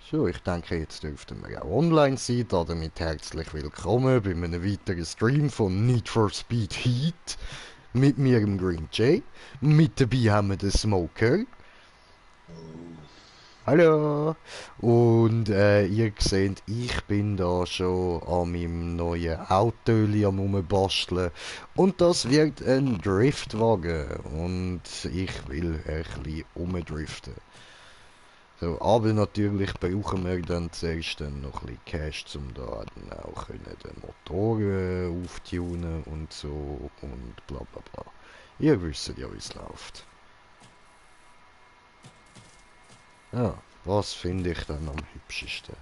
So, ich denke, jetzt dürften wir auch online sein. Damit herzlich willkommen bei einem weiteren Stream von Need for Speed Heat. Mit mir, im Green Jay. Mit dabei haben wir den Smoker. Hallo! Und ihr seht, ich bin da schon an meinem neuen Auto am rumbasteln. Und das wird ein Driftwagen. Und ich will ein bisschen umdriften. So, aber natürlich brauchen wir dann zuerst dann noch ein bisschen Cash, um da dann auch können den Motor auftunen und so und bla bla bla. Ihr wisst ja, wie es läuft. Ja, was finde ich dann am hübschesten?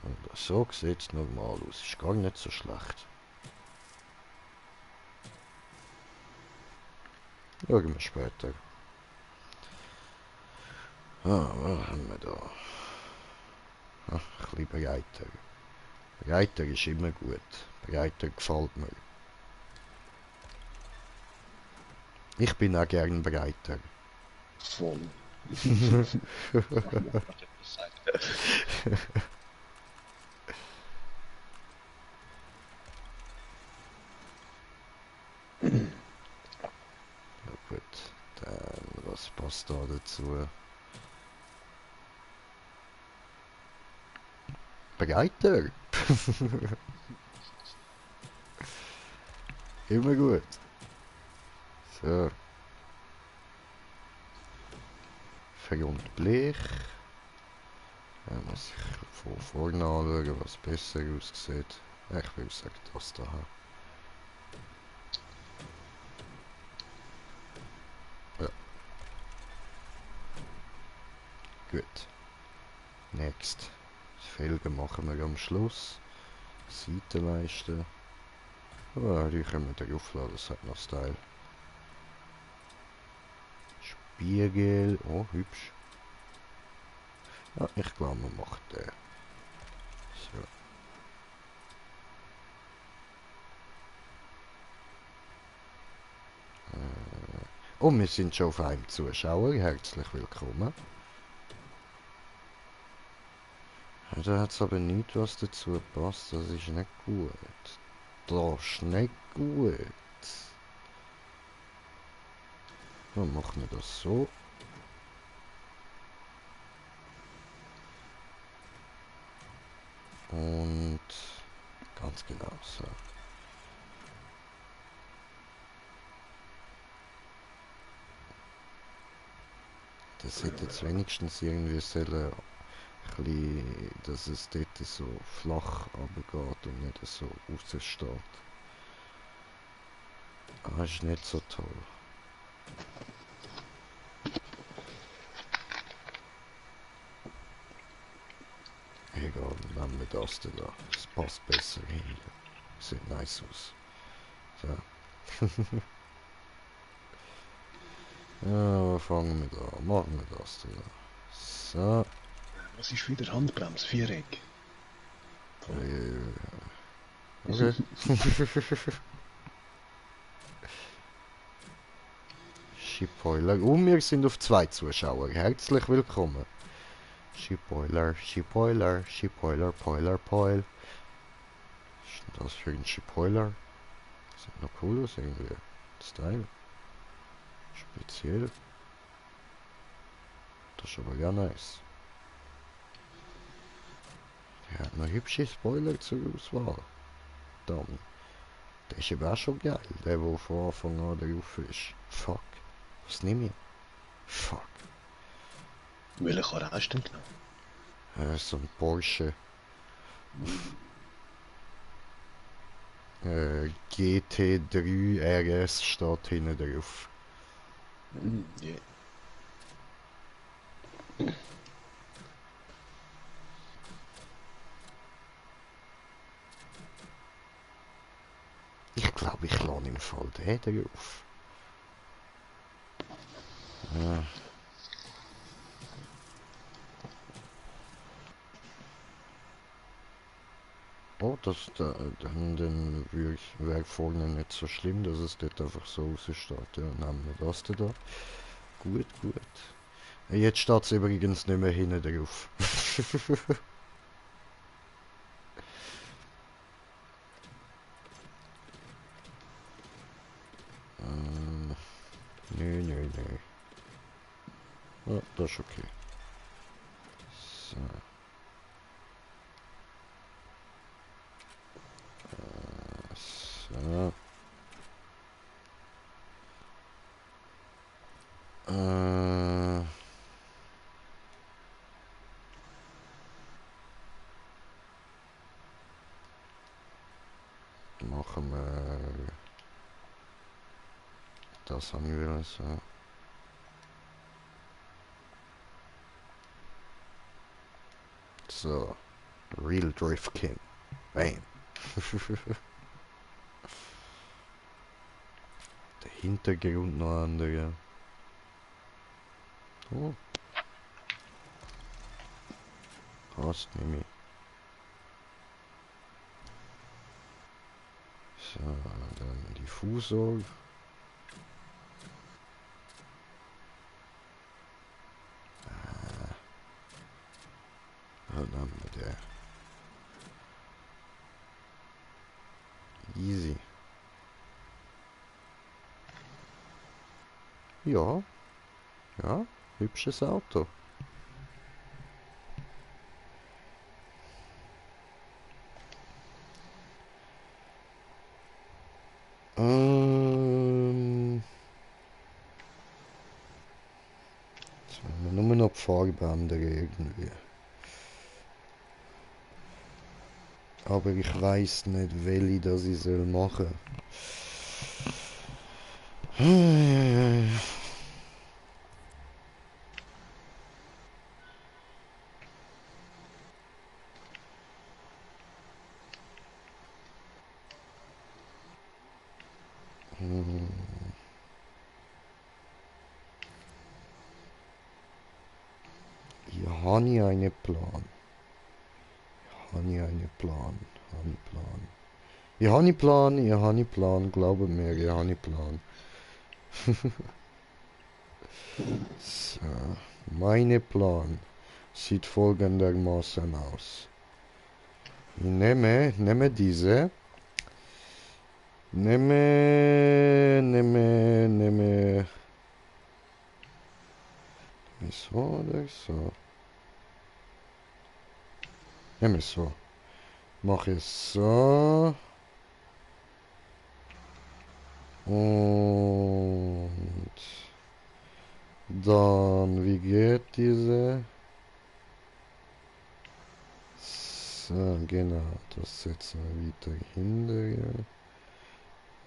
Und so sieht es normal aus, ist gar nicht so schlecht. Schauen wir später. Ah, was haben wir da? Ach, ein bisschen breiter. Breiter ist immer gut. Breiter gefällt mir. Ich bin auch gern breiter. Voll. Ja gut, dann was passt da dazu? Breiter! Immer gut. So. Front Blech. Ja, muss ich von vorne anschauen, was besser aussieht. Ja, ich will sagen, das da. Ja, gut. Next. Die Felgen machen wir am Schluss. Seitenleiste. Oh, die können wir drauf lassen, das hat noch Style. Spiegel. Oh, hübsch. Ja, ich glaube, man macht den. So. Und wir sind schon auf einem Zuschauer. Herzlich willkommen. Ja, da hat es aber nicht, was dazu passt. Das ist nicht gut. Das ist nicht gut. Dann machen wir das so. Und ganz genau so. Das hätte jetzt wenigstens irgendwie sollen, dass es dort so flach runtergeht und nicht so raussteht. Ah, ist nicht so toll. Egal, nehmen wir das da. Das passt besser hin. Sieht nice aus. So. Ja, wo fangen wir da? Machen wir das da. So. Was ist wieder Handbremse? Viereck. Okay. Shipboiler. Und wir sind auf 2 Zuschauer. Herzlich willkommen. Shipboiler, Shipboiler, Shipboiler, Boiler, Poil. Was ist denn das für ein Shipboiler? Sieht noch cool aus irgendwie. Style. Speziell. Das ist aber gar nice. Der hat noch hübsche Spoiler zur Auswahl. Dann. Der ist aber auch schon geil. Der von Anfang an drauf ist. Fuck. Was nehme ich? Fuck. Welchen Karre hast du denn genommen? So ein Porsche GT3 RS steht hinten drauf. Yeah. Ich glaube, ich lade im Fall den drauf. Oh, dann wäre vorne nicht so schlimm, dass es dort einfach so raussteht. Ja, nehmen wir das da. Gut, gut. Jetzt steht es übrigens nicht mehr hinten drauf. Nö, nö, nö. Ja, das ist okay. So. So. Machen wir... Das habe ich will so. So. Real Drift King. Bam. Der Hintergrund noch andere. Oh. Passt nämlich. So, dann Diffusor. Dann haben wir der. Easy. Ja. Ja. Hübsches Auto. Jetzt haben wir nur noch die Farbe irgendwie. Aber ich weiß nicht, welche das ich soll machen. Hier habe ich einen Plan. Habe ich einen Plan. Habe ich Plan. Ich habe einen Plan, ich habe einen Plan. Glaubt mir, ich habe einen Plan. So, mein Plan sieht folgendermaßen aus. Ich nehme diese. Nehme so oder so. Nehme so. Mache es so. Und dann, wie geht diese? So, genau, das setzen wir wieder hinterher.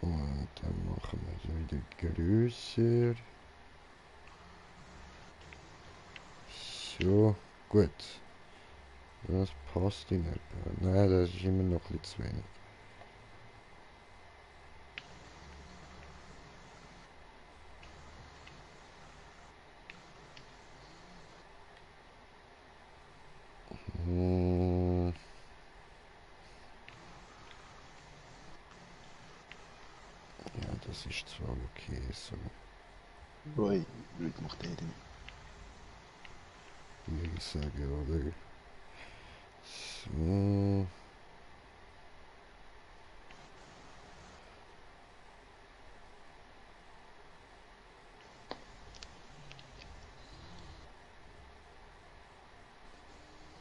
Und dann machen wir es wieder größer. So, gut. Das passt in etwa. Nein, das ist immer noch ein bisschen zu wenig. Hm, ja, das ist zwar okay so. Ui, was macht der denn? Würde ich sagen, oder? So.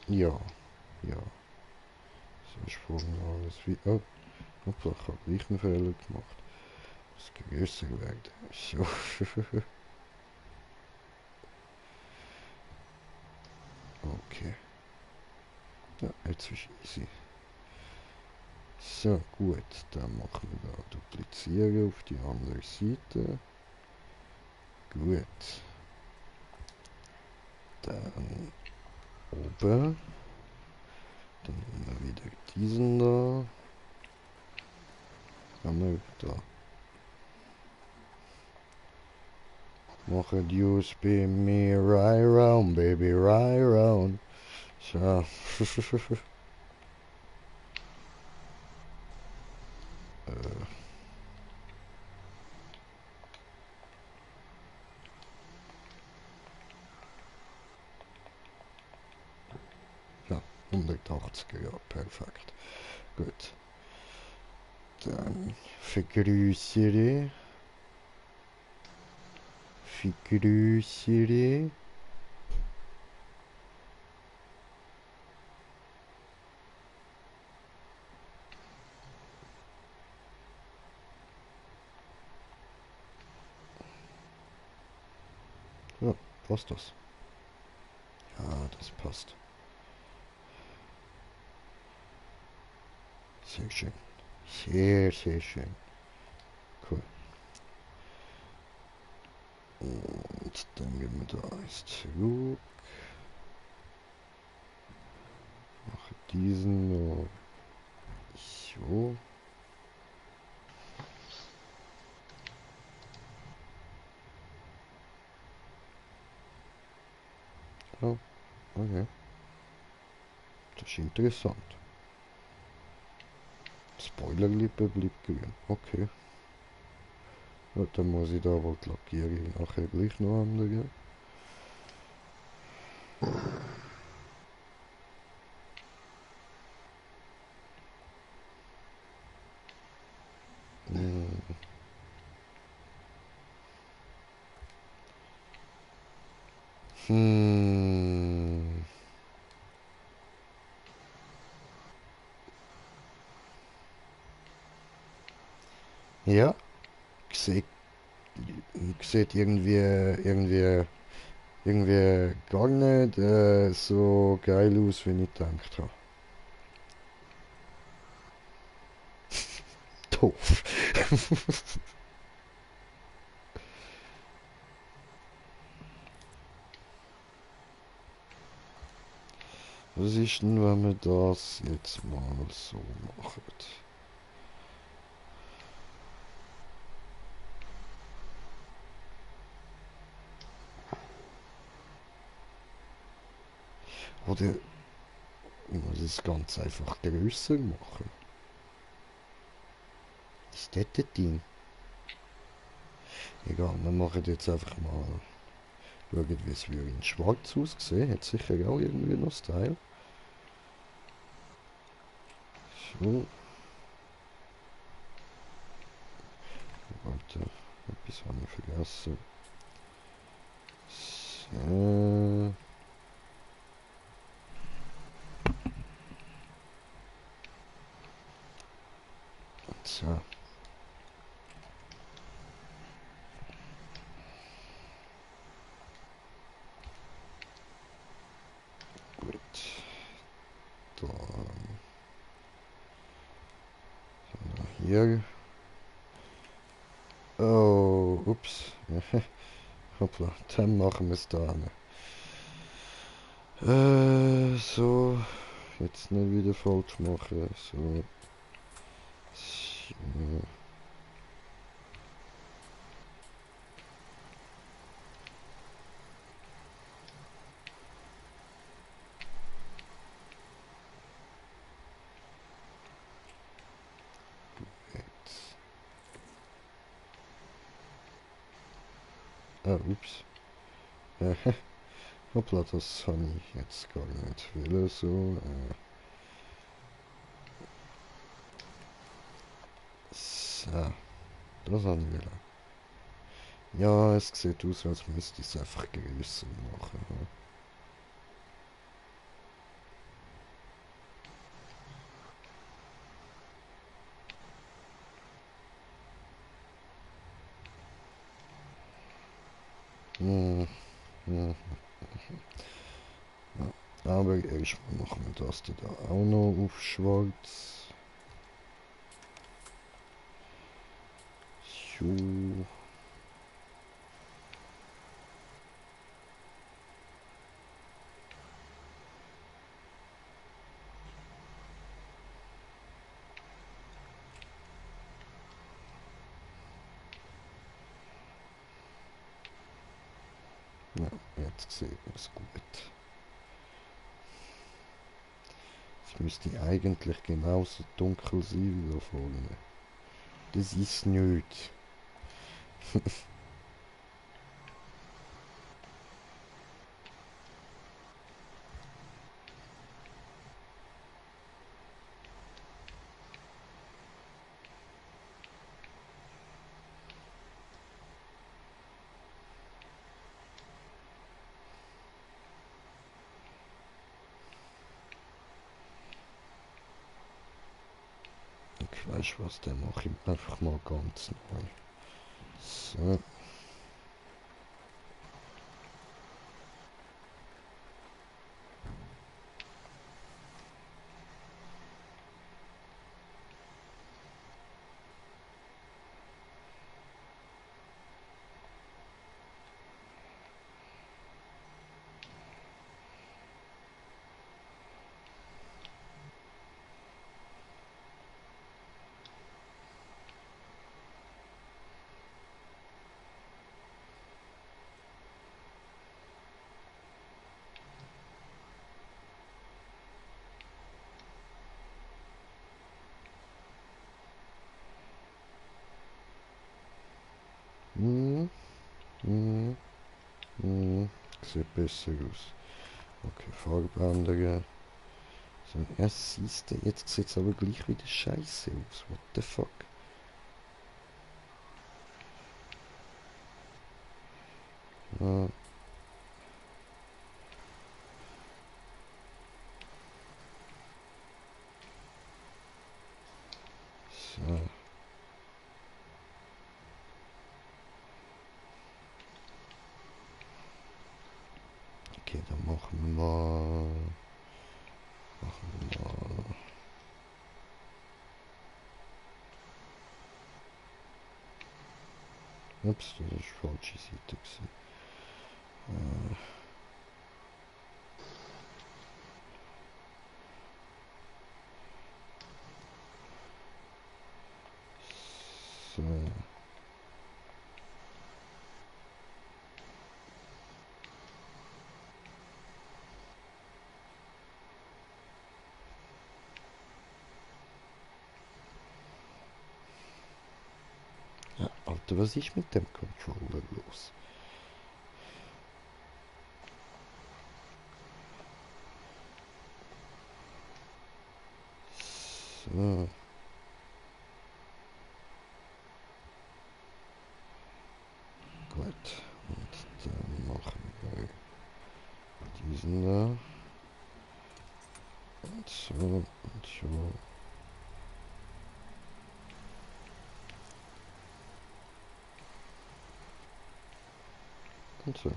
Ja, ja. So ist vorhin alles wie. Oh, hoppla, ich habe gleich einen Fehler gemacht. Das größer werden. So. Okay. Ja, jetzt ist easy. So, gut. Dann machen wir da duplizieren auf die andere Seite. Gut. Dann oben. Dann nehmen wir wieder diesen da. Haben wir da. Machen die USB mehr right round, baby, right round. So. 180er, ja, perfekt. Gut. Dann vergrößere. Vergrößere. Ja, passt das? Ja, das passt. Sehr schön. Sehr, sehr schön. Cool. Und dann gehen wir da jetzt zurück. Mache diesen noch so. Oh, okay. Das ist interessant. Spoilerlippe bleibt grün. Okay. Ja, dann muss ich da wohl die Lackierung nachher gleich noch ändern. Hm. Hm. Ja, sieht, sieht irgendwie gar nicht so geil aus, wie ich gedacht habe. Doof. Was ist denn, wenn wir das jetzt mal so machen? Oder ich muss es ganz einfach grösser machen. Ist das das Ding? Egal, wir machen jetzt einfach mal. Schauen, wie es in schwarz aussehen. Hat sicher auch irgendwie noch Style. So, warte. Etwas habe ich vergessen. So. So. Gut. Dann hier. Oh, ups. Hoppla, dann machen wir es da. So. Jetzt nicht wieder falsch machen. So. So. Jetzt. Ah, ups. Hoppla, das habe ich jetzt gar nicht will. So. So. Das habe ich will. Ja, es sieht aus, als müsste ich es einfach größer machen. Hm, hm, ja. Aber erstmal machen wir das da auch noch auf schwarz. So. Ja, jetzt sieht man es gut. Es müsste eigentlich genauso dunkel sein wie da vorne. Das ist nicht. Okay, weißt du was, dann mache ich einfach mal ganz neu. So. Hm, hm, hm. Sieht besser aus. Okay, Farbe ändern. So, ja, siehst du, jetzt sieht es aber gleich wieder scheiße aus. What the fuck? Ja, so. Okay, dann machen wir mal. Machen wir mal. Ups, das ist die falsche Seite gewesen. So. Ja, Alter, was ist mit dem Controller los? So. Gut. Und dann machen wir diesen da. Und so und so. Und so.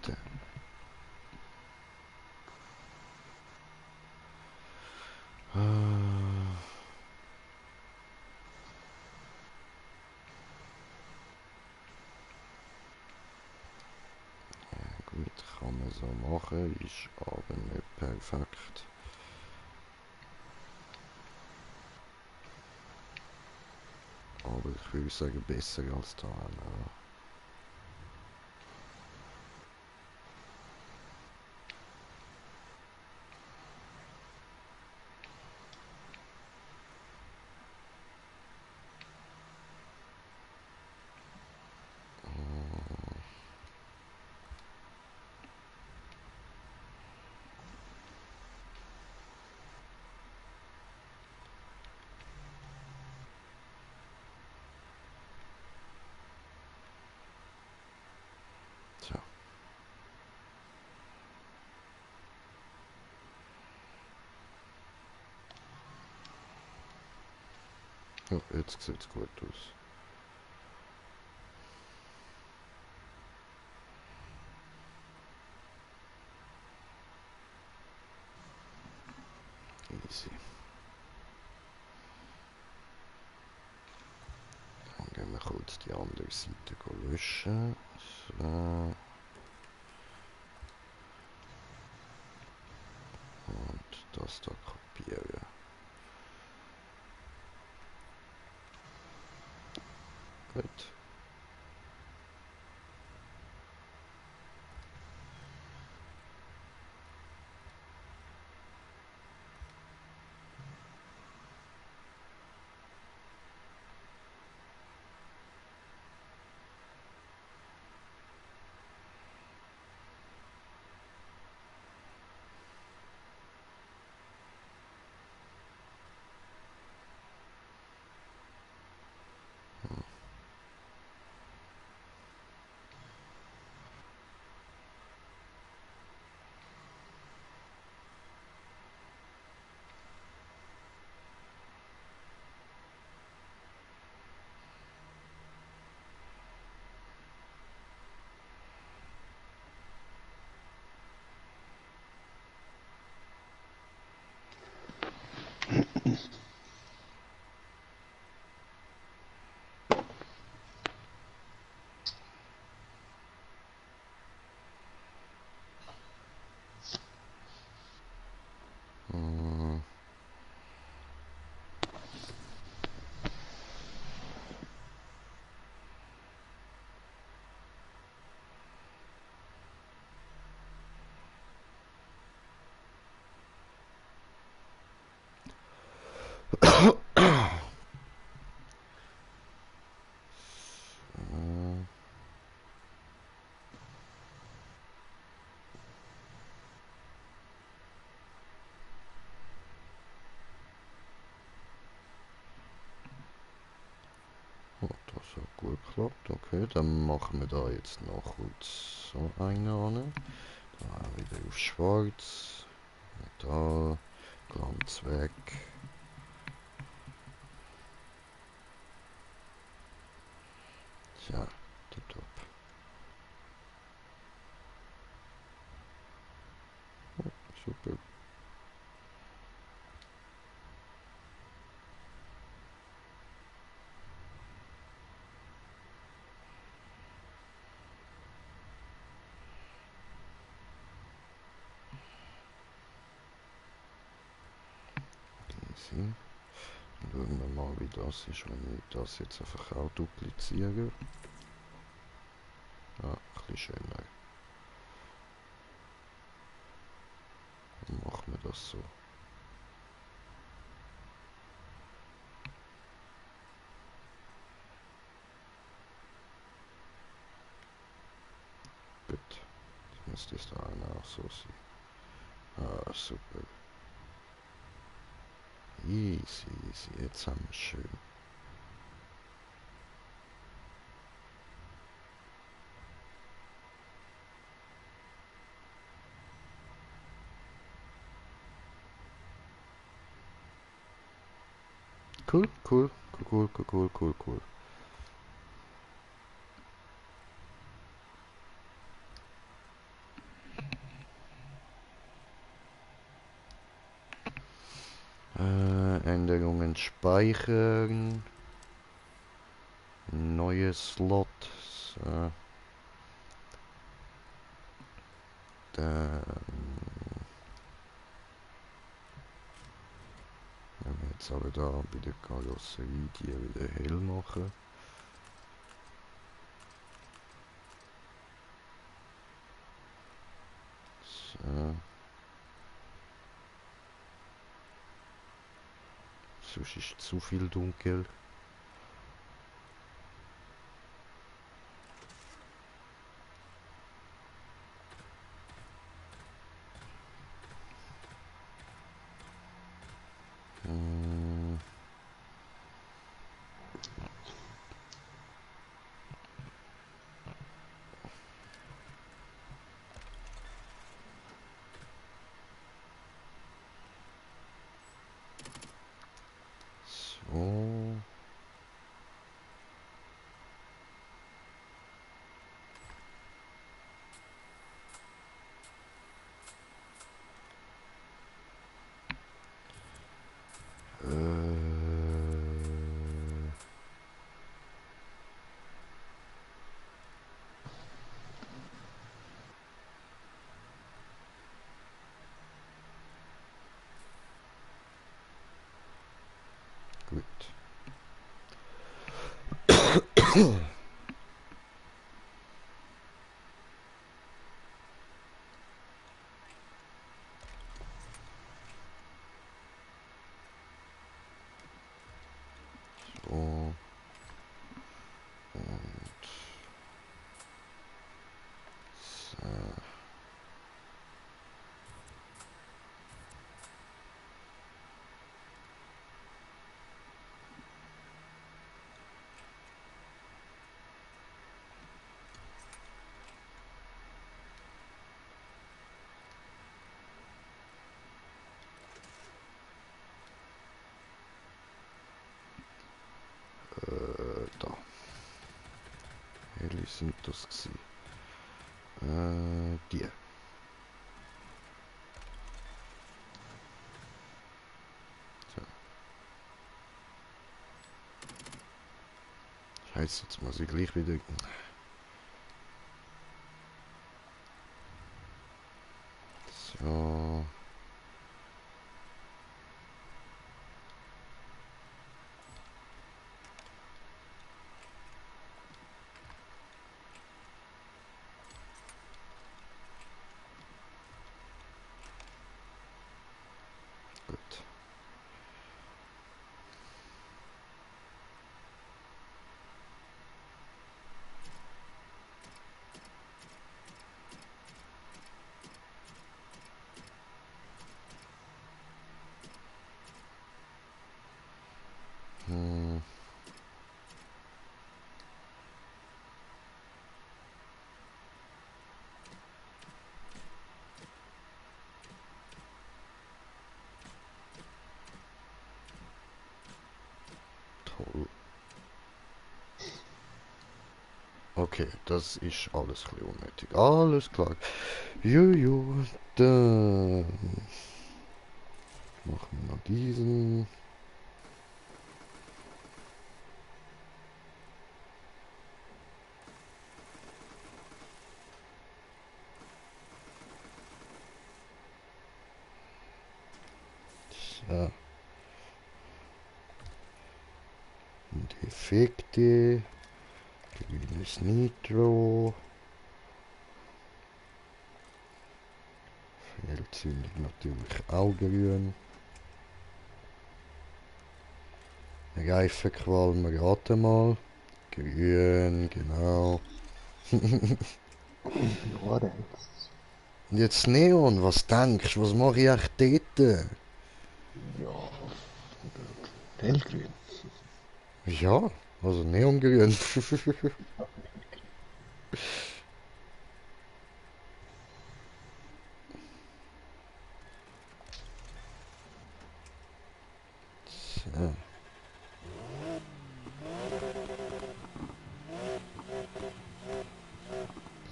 Da. Ah, gut, kann man so machen, ist aber nicht perfekt. Aber ich würde sagen, besser als da. Ne? So. Ja, jetzt sieht es gut aus. Easy. Dann gehen wir kurz die andere Seite löschen. So. Und das da kopieren. Gut. Oh, das hat gut geklappt. Okay, dann machen wir da jetzt noch kurz so eine an. Da wieder auf schwarz. Metall. Glanz weg. Ja, tipptopp. Oh, super. Easy. Dann schauen wir mal, wie das ist, wenn ich das jetzt einfach auch dupliziere. Ja, ein bisschen schöner. Dann machen wir das so. Gut. Jetzt müsste es da auch so sein. Ah, super. Easy, easy. Jetzt haben wir es schön. Cool, cool, cool, cool, cool, cool, cool. Änderungen speichern. Neue Slot. So. Dann wenn wir jetzt aber da bei der Karosserie die wieder hell machen. So. Sonst ist zu viel dunkel. Hm. So. Gut. So. Und so. Da. Welche sind das gewesen? Die. So. Scheiße, jetzt muss ich gleich wieder... So. Gut. Hm. Toll. Okay, das ist alles ein bisschen unnötig. Alles klar. Jojo, dann machen wir noch diesen. So. Und Effekte. Grünes Nitro. Feldzündung natürlich auch grün. Reifenqualm, rate mal. Grün, genau. Ja, rechts. Und jetzt Neon, was denkst du? Was mache ich echt dort? Ja, hellgrün. Ja, also Neongrün. So,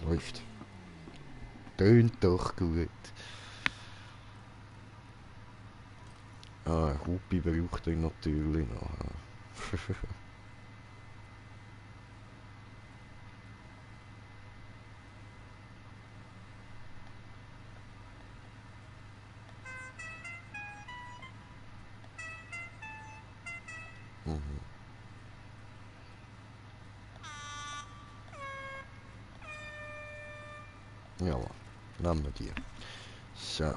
läuft. Tönt doch gut. Ah, Hupi braucht er natürlich noch. Mhm. Ja, nehmen wir die. So,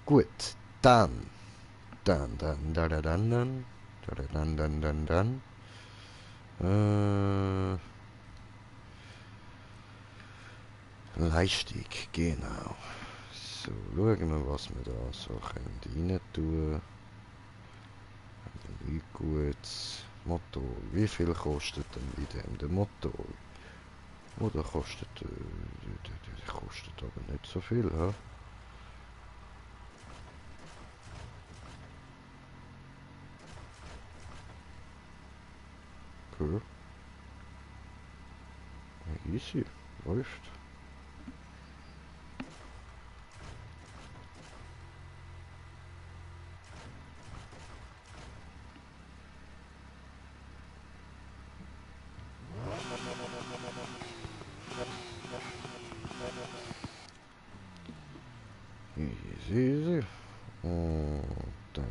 gut. Dann. Äh, Leistung, genau. So, schauen wir, was wir da so rein tun. Wie gut. Motor. Wie viel kostet denn wieder der Motor? Oder kostet, kostet aber nicht so viel, hä? Cool. Easy. Läuft. Easy. Und dann,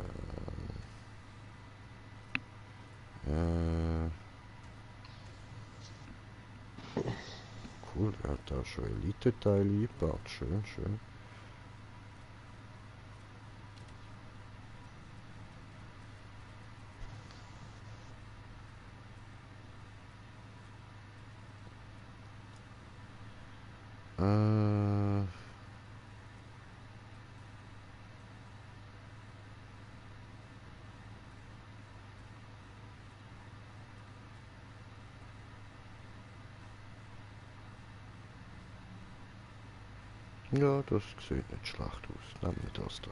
cool, er hat da schon Elite-Teile eingebaut. Schön, schön. Äh, ja, das sieht nicht schlecht aus. Nehmen wir das da.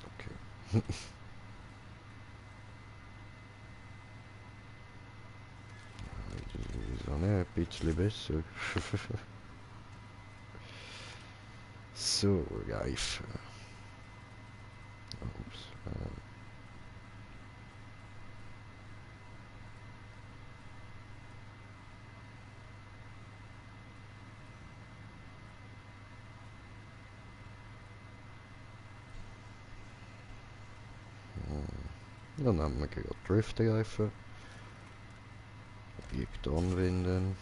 Okay. Wieso nicht? Ein bisschen besser. So, Reifen. Ups. Dann nehmen wir gerade Driftreifen. Objekt anwenden.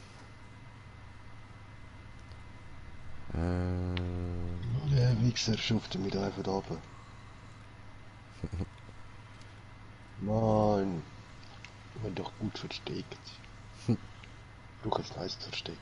Der Wichser schuft mich da einfach runter. Mann, ich bin doch gut versteckt. Ich brauche ein neues Versteck.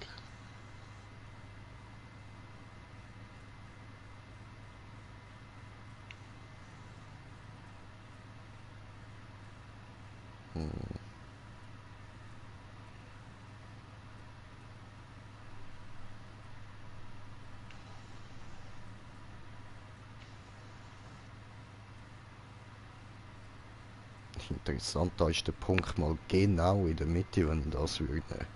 Interessant, da ist der Punkt mal genau in der Mitte, wenn ich das würde.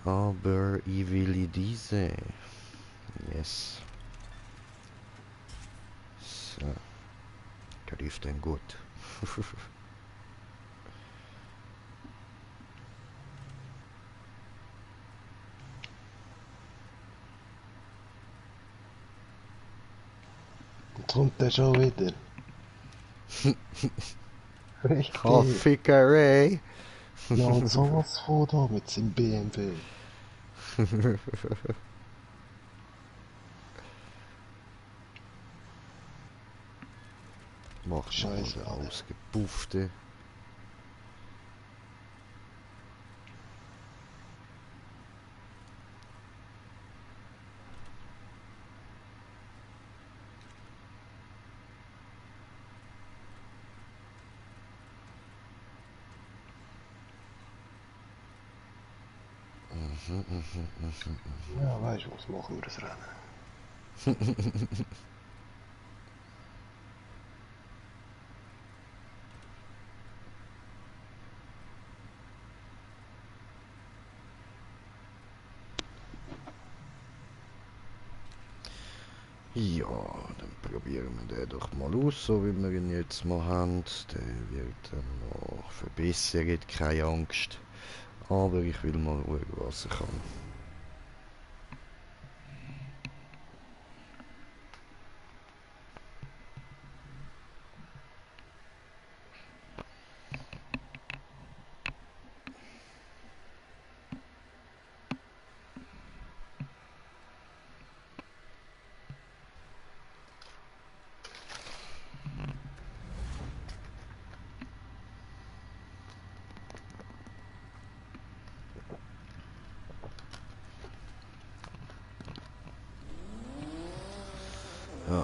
Aber ich will diese. Yes. So, der lief dann gut. Und kommt der schon wieder? Oh, Richtig. Fickerei! Ja, und sowas von da mit seinem BMW. Mach mal Scheiße, den Alter. ausgepuffte. Ja, weißt du was, machen wir das Rennen. Ja, dann probieren wir den doch mal aus, so wie wir ihn jetzt mal haben. Der wird dann noch verbessert, keine Angst. Aber ich will mal schauen, was ich kann. Ja.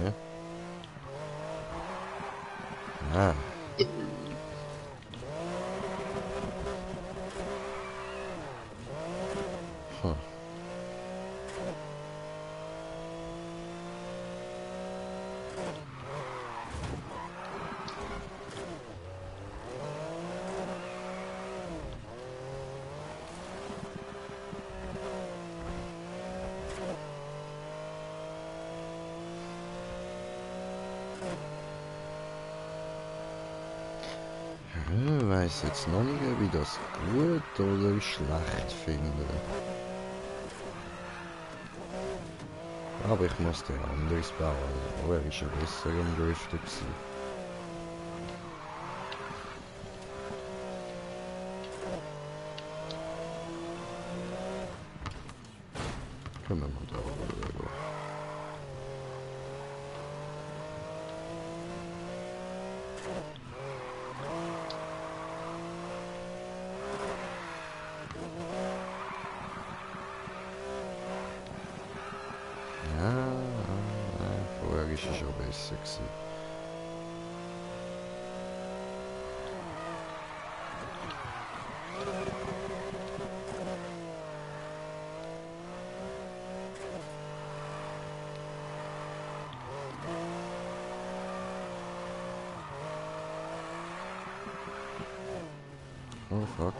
Ja. Ah. Hm. Ich weiß jetzt noch nicht, ob ich das gut oder schlecht finde. Aber ich muss den anders bauen. Oh, er ist schon besser im Driften gewesen. Können wir mal da schauen. Ja, vorher ist er schon besser gewesen. Oh fuck.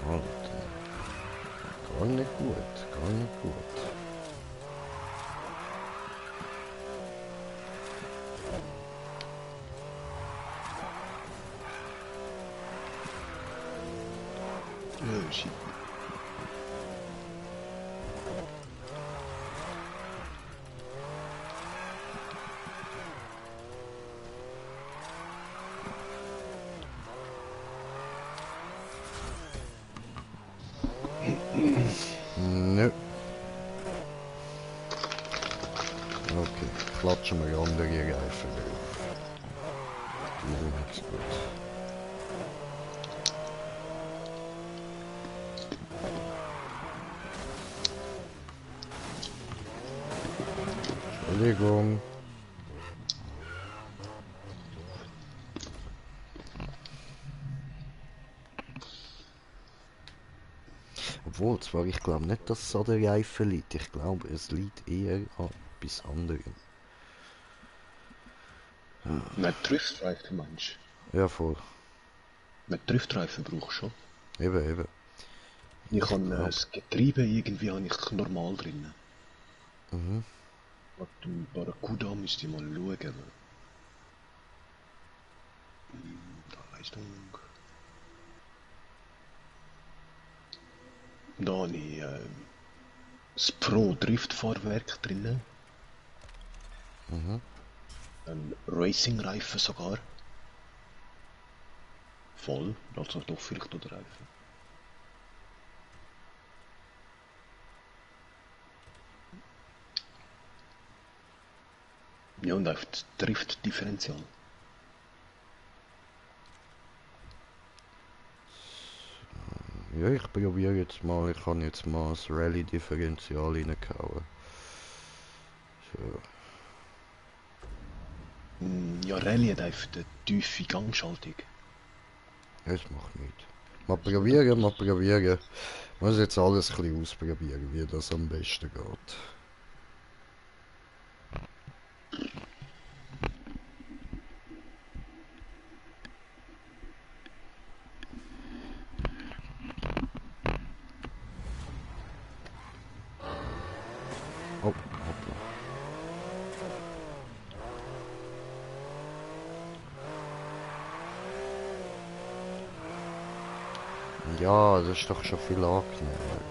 Alter. Gar nicht gut, gar nicht gut. Shit. Nö. Okay, klatschen wir andere Reifen drauf. Die sind nichts gut. Entschuldigung. Obwohl, zwar, ich glaube nicht, dass es an der Reifen liegt. Ich glaube, es liegt eher an etwas anderem. Nein, Driftreifen meinst Ja, voll. du? Mit Driftreifen brauchst du schon. Eben, eben. Ich habe glaub. das Getriebe irgendwie habe ich normal drin. Mhm. Und im Barracuda müsste ich mal schauen. Da Leistung. Da habe ich das Pro Driftfahrwerk drin. Mhm. Ein Racing-Reifen sogar. Voll, also Reifen. Ja, und auf das Driftdifferential. Ja, ich probiere jetzt mal. Ich kann jetzt mal das Rallye-Differential reingehauen. So. Ja, Rallye hat einfach eine tiefe Gangschaltung. Das macht nichts. Mal probieren, mal probieren. Ich muss jetzt alles ein bisschen ausprobieren, wie das am besten geht. Oh, hoppla. Ja, das ist doch schon viel angenehmer.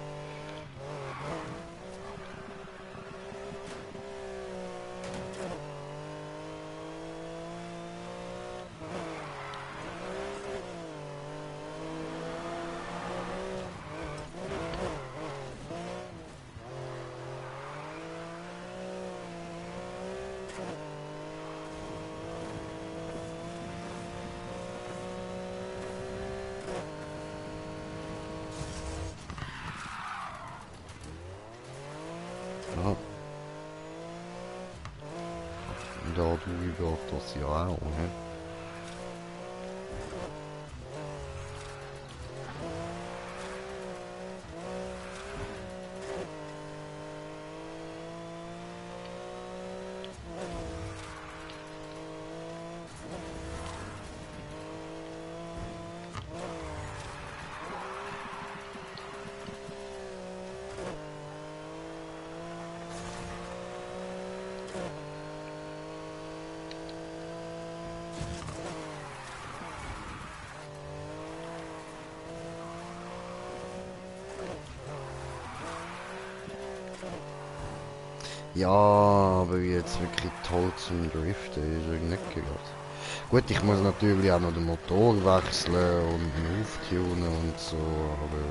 Ja, da drüben geht das ja auch, ne? Ja, aber jetzt wirklich toll zum Driften ist er nicht gerade. Gut, ich muss natürlich auch noch den Motor wechseln und ihn auftunen und so, aber...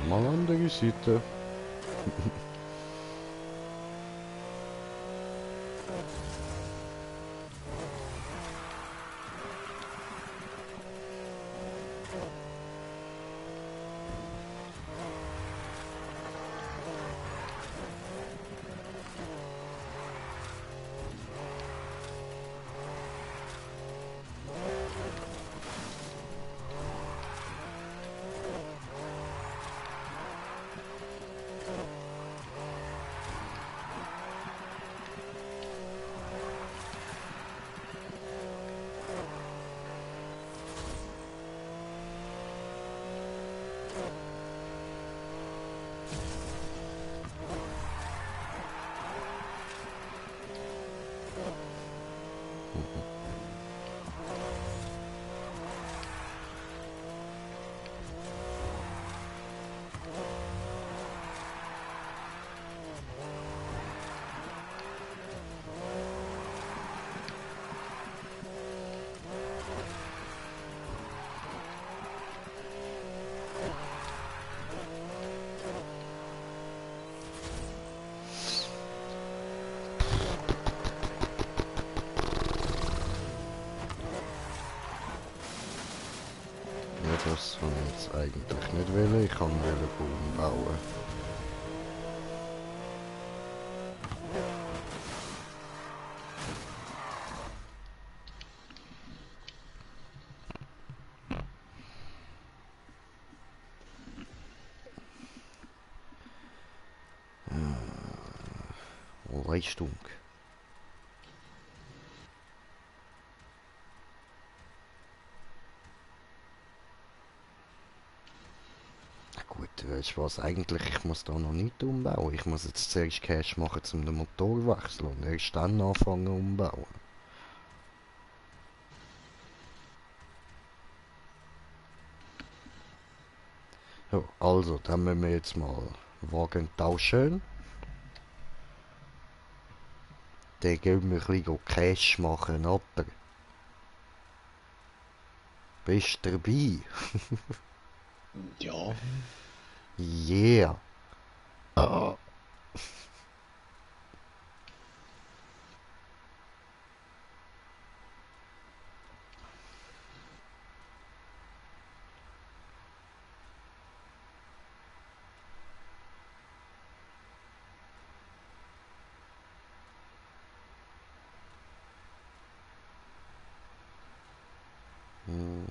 Mal andere Seite. Ja, das kann ich jetzt eigentlich nicht wollen. Ich kann Baum bauen. Leistung. Na gut, weißt du was, eigentlich, ich muss da noch nicht umbauen. Ich muss jetzt zuerst Cash machen, um den Motor zu wechseln und erst dann anfangen umbauen. Ja, also, dann müssen wir jetzt mal Wagen tauschen. Dann gehen wir ein bisschen Cash machen, aber bist du dabei? Ja, Yeah. Ah. Hm,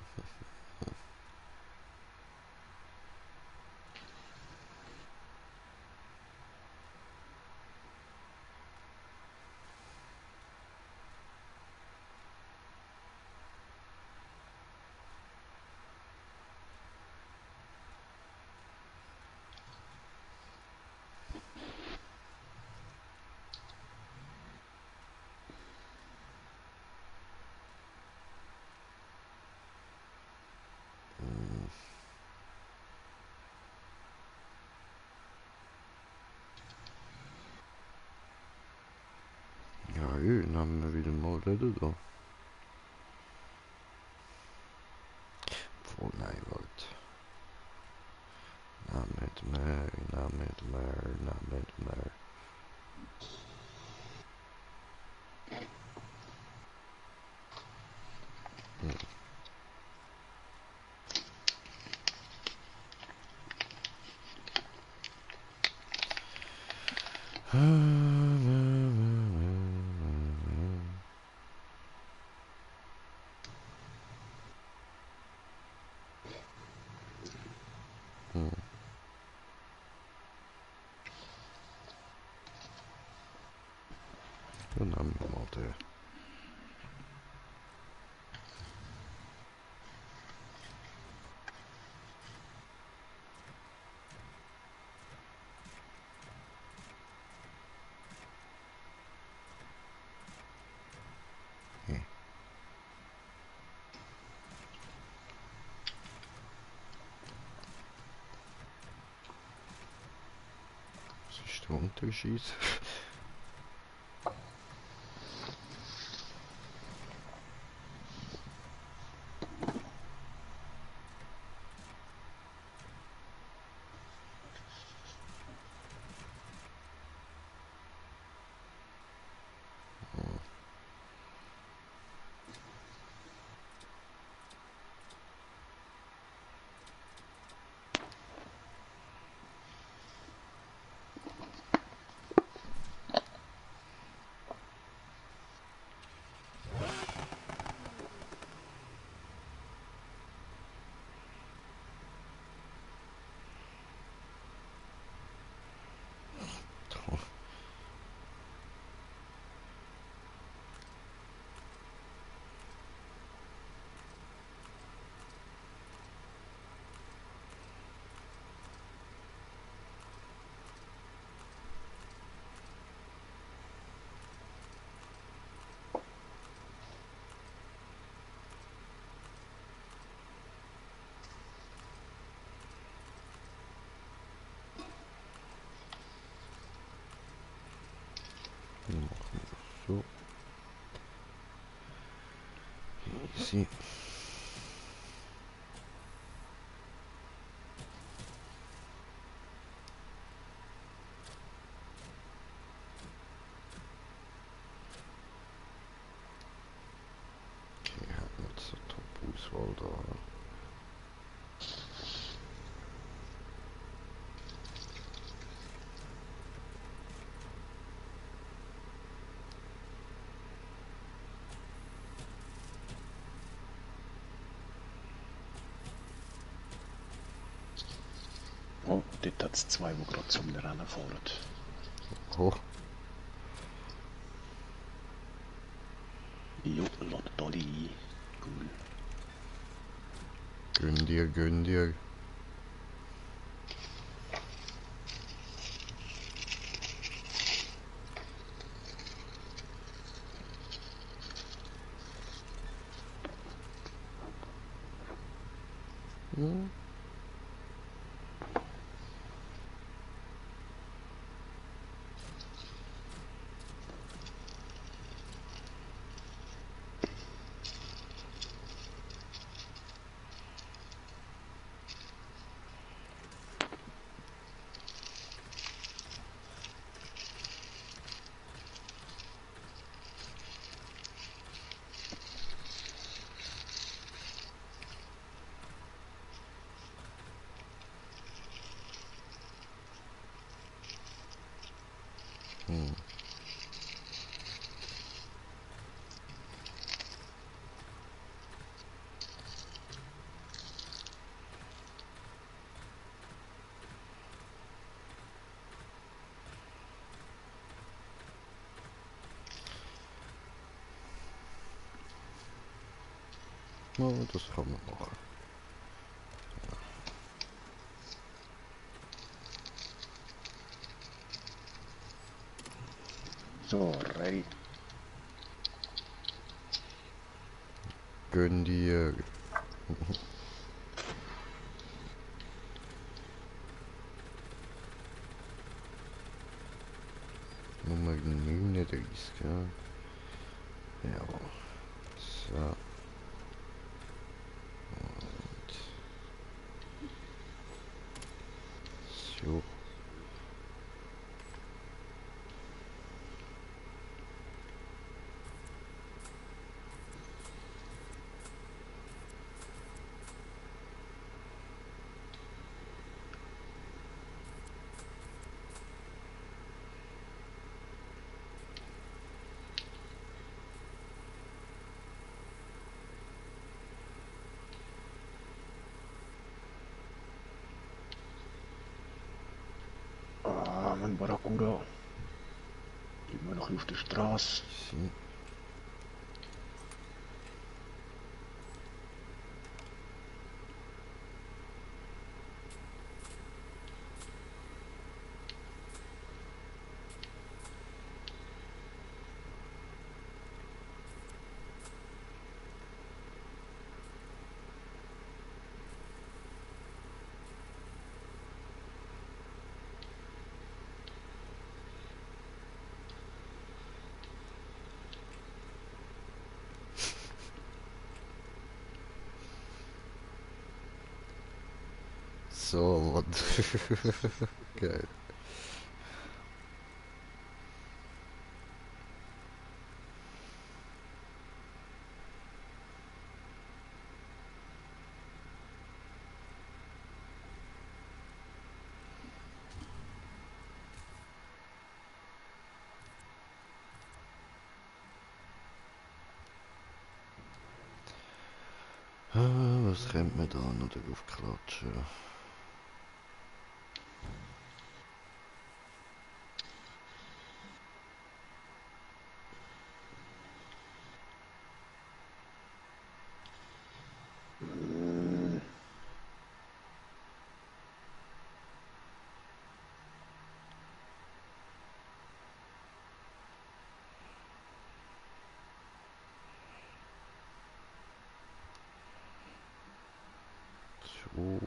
Ja, dann haben wir wieder mal Leute da. Oh nein, warte. Nicht mehr, nicht mehr, nicht mehr. Dann haben wir mal den. Was ist der Unterschied? Sie. Okay, hat nicht so Top-Auswahl da. Oh, dort hat es zwei, die gerade zum Rennen fahren. Oh, Jo, ladet alle ein. Cool. gönn dir, gönn dir. Hm? Hm. Oh, das kann man machen. So, ready. Gönn dir. Nummer 39, ja. Ja. So. Und so. Ah, mein Barracuda. Immer noch auf der Straße. Sie. So, und geil. Was könnte man da noch drauf klatschen? So.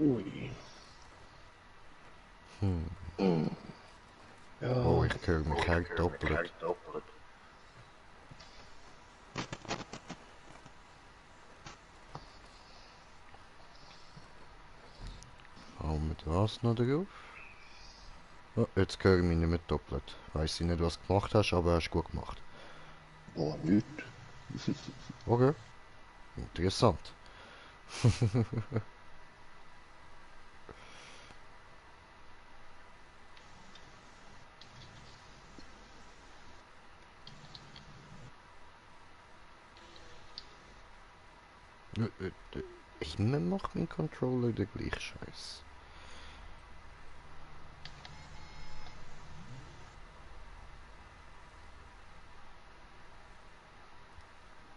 Ui. Hm. Oh, Ja, ich höre mich auch doppelt. Haben wir das noch drauf? Oh, jetzt höre ich mich nicht mehr doppelt. Weiß ich nicht, was du gemacht hast, aber hast gut gemacht. boah, nicht. Okay, interessant. Immer macht mein Controller den gleichen Scheiß.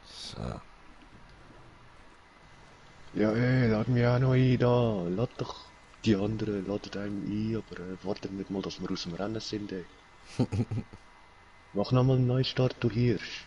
So. Ja, ey, lad mich auch noch ein da. Lad doch die anderen, ladet einem ein, aber wartet nicht mal, dass wir aus dem Rennen sind, ey. Mach nochmal einen Neustart, du Hirsch.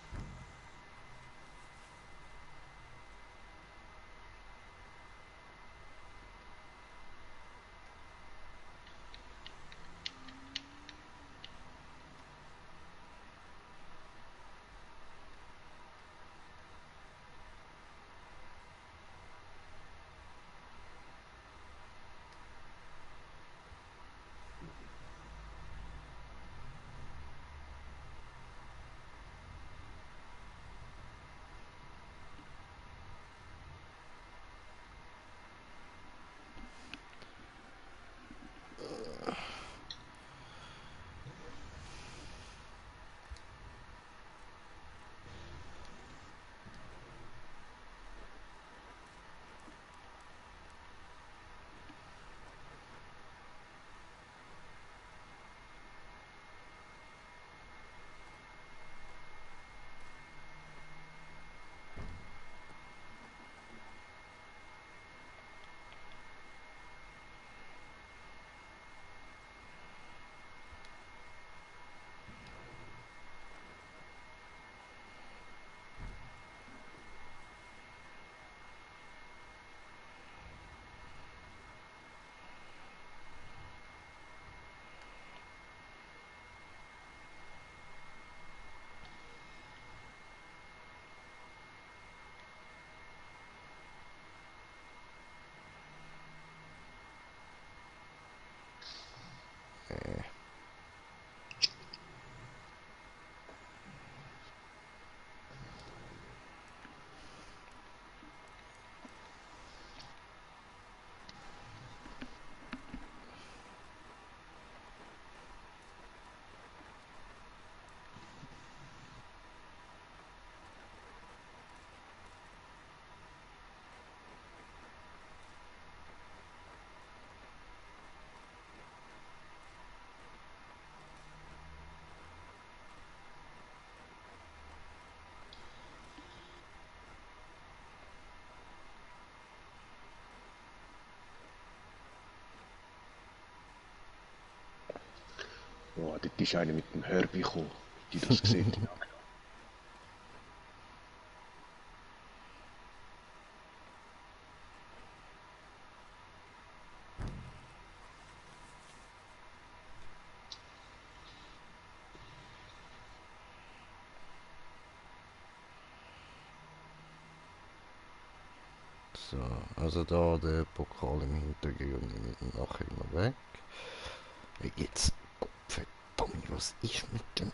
Boah, dort ist einer mit dem Herbie gekommen. Die das gesehen haben. So, also da der Pokal im Hintergrund nehme ich nachher noch weg. Jetzt, verdammt, was ist mit dem...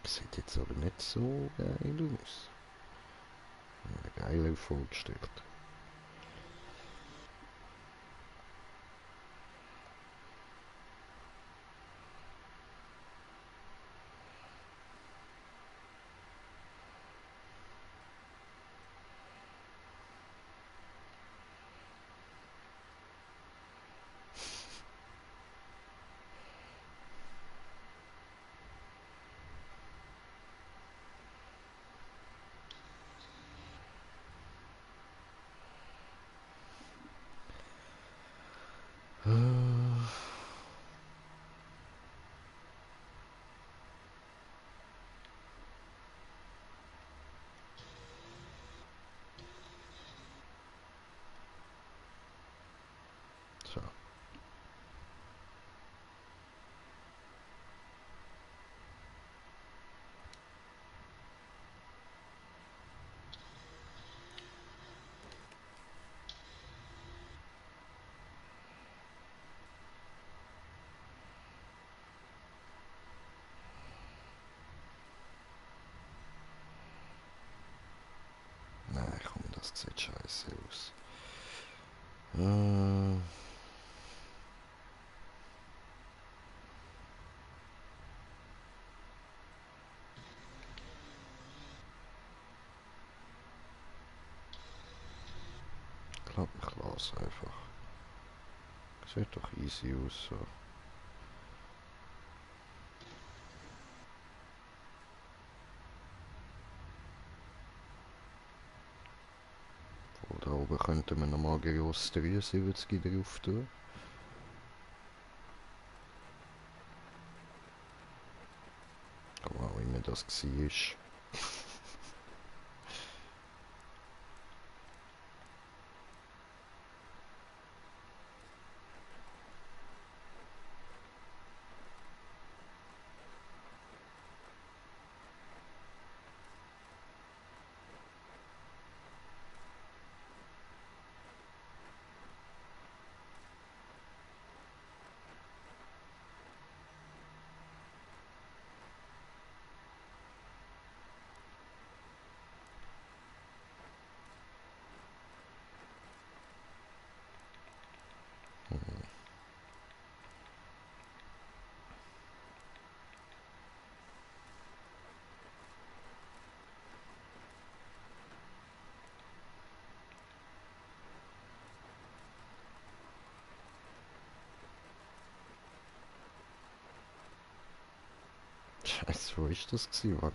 Sieht jetzt aber nicht so geil aus. Geil vorgestellt. das sieht scheiße aus. Hm. Ich glaube, ich lasse einfach. Sieht doch easy aus so. Oh, da oben könnten wir nochmal gross 73 drauf tun. Aber auch immer das war. Scheiße, wo ist das gewesen, Mann?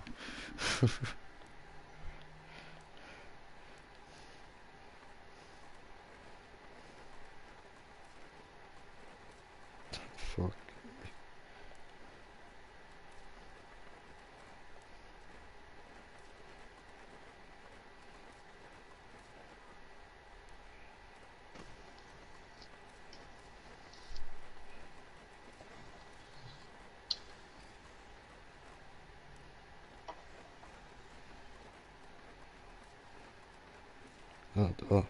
Fuck. Ah, da.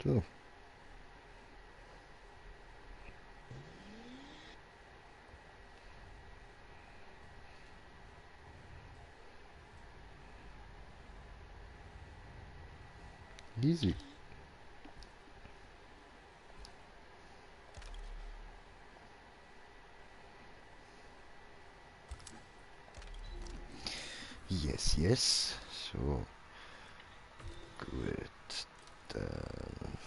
So. Easy. Yes, yes. So. Gut. Dann.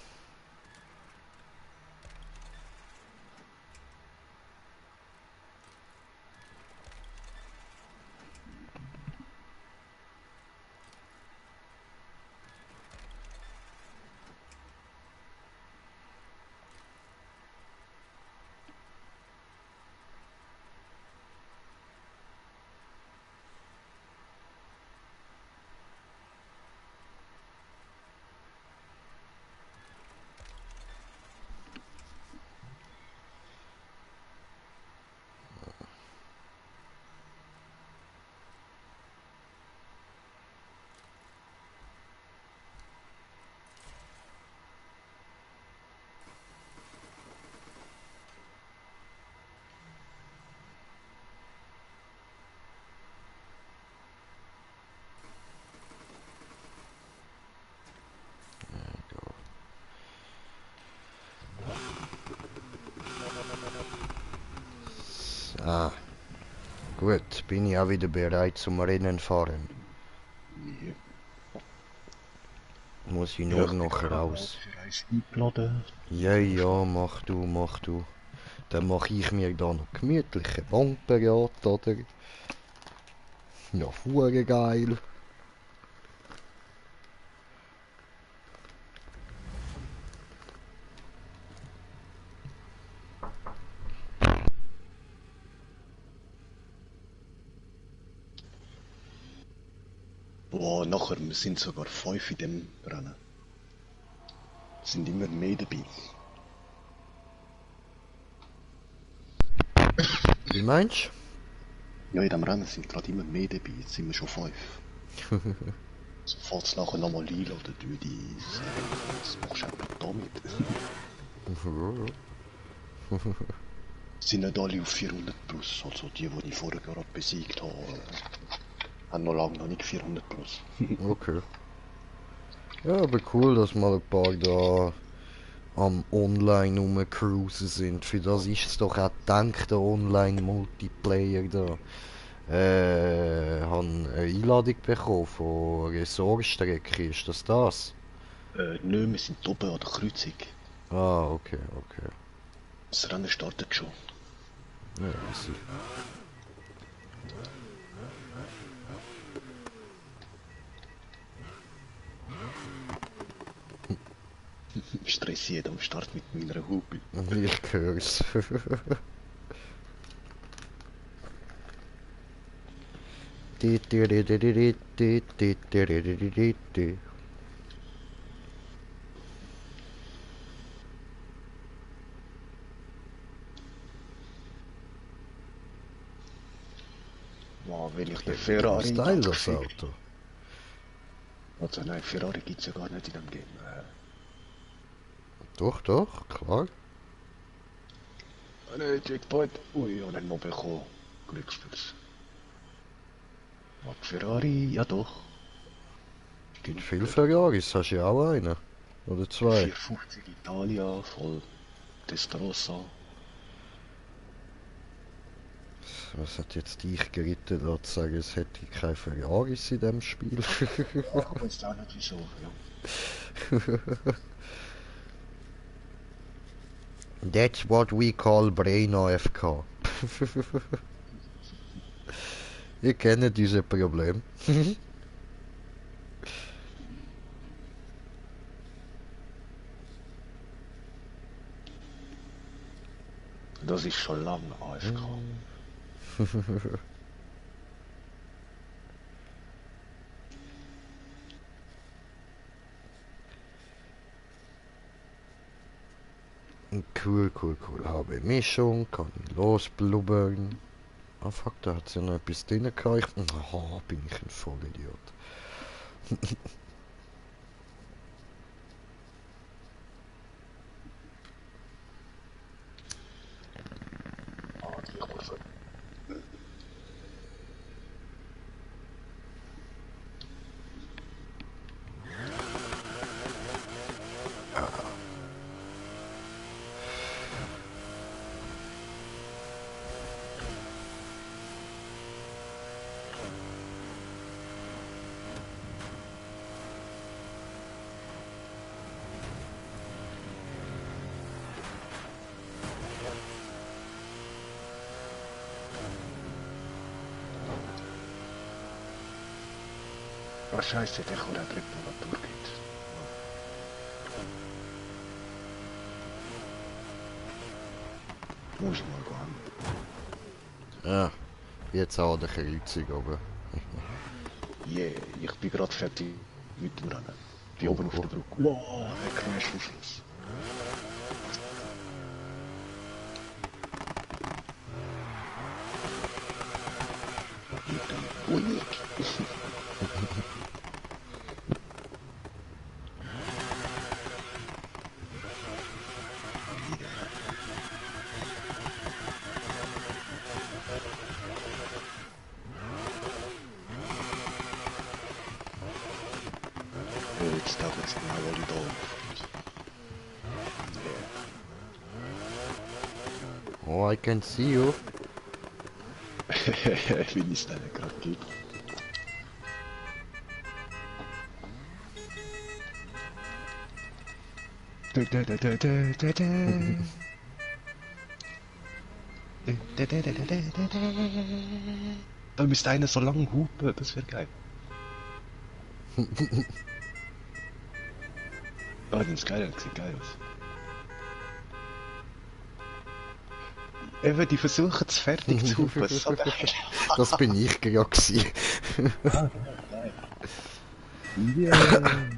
Ah, gut. Bin ich auch wieder bereit zum Rennen fahren. Ja. Muss ich Ja, nur ich bin noch gerade raus. für eins eingeladen. Ja, ja, mach du, mach du. Dann mache ich mir da noch gemütliche Bankberater, oder? Ja, hure geil. Boah, nachher, wir sind sogar 5 in dem Rennen. Sind immer mehr dabei. Wie meinst Ja, in dem Rennen sind gerade immer mehr dabei. Jetzt sind wir schon 5. So, falls nachher nochmal einladen würde ich sagen, was machst du einfach damit? du? Sind nicht alle auf 400 plus, also die ich vorher gerade besiegt habe, haben noch lange noch nicht 400 plus. Okay. Ja, aber cool, dass mal ein paar da am Online rumcruisen sind. Für das ist es doch auch gedacht, der Online-Multiplayer da. Han eine Einladung bekommen von Ressortstrecke, ist das das? Nö, wir sind oben an der Kreuzung. Ah, okay, okay. Das Rennen startet schon. Ja, easy. Stressiert am Start mit meiner Hupe. Ich hör's. Wow, wenn ich den Ferrari Style das krieg- Auto. Also nein, Ferrari gibt's ja gar nicht in dem Game. Doch, doch, klar. Nein, Jackpot. Ui, ich hab ihn noch bekommen. Glückspilz. Ferrari, ja doch. Stimmt. Viel Ferraris hast du ja auch einen. Oder zwei. 450 Italia, voll Testarossa. Was hat jetzt dich geritten, da zu sagen, es hätte keine Ferraris in dem Spiel? Ich weiß auch nicht wieso, ja. That's what we call Brain AFK. Ihr kennt dieses Problem. Das ist schon lange AFK. Cool, cool, cool. Habe Mischung, kann ich losblubbern. Ah fuck, da hat ja noch etwas drin gehabt. Oh, bin ich ein Vollidiot. Ah, die Kurve. Ah, scheiße, der kommt auch direkt noch Natur geht. Muss ich mal gehen. Ja, jetzt auch der Kreuzung oben. Yeah, ich bin gerade fertig mit dem Rennen. Bin oben auf der Brücke. Wow, der Crash am Schluss. Mit dem Ui. Jetzt darf jetzt mal alle da. Oh, I can see you. Wie es da gerade geht. Da müsste einer so lang hupen, das wäre geil. Oh, das ist geil, das sieht geil aus. Eben, die versuchen es fertig zu hupen, so geil. Das bin ich gerade gewesen. Ah, geil. Yeah!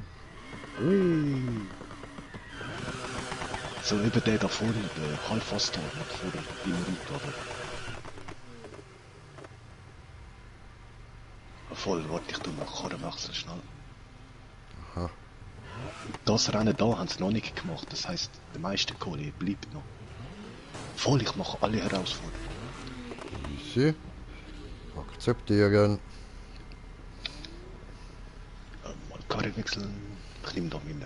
Ui! So eben der da vorne, der Halbfastor da vorne, im Rücken, oder? Voll, warte, ich tu mal Karren wechseln, schnell. Aha. Das Rennen da haben sie noch nicht gemacht, das heisst, der Meisterkohle bleibt noch. Voll, ich mache alle Herausforderungen. Easy. Akzeptieren. Mal Karre wechseln. Ich nehme da meinen...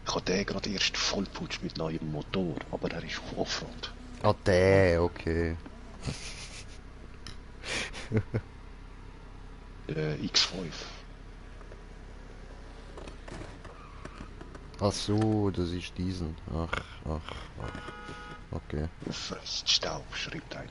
Ich habe den gerade erst vollputsch mit neuem Motor, aber er ist auf Offroad. Ah, der, okay. Der X5. Ach so, das ist diesen. Ach. Okay. Frisst Staub, schreibt einer.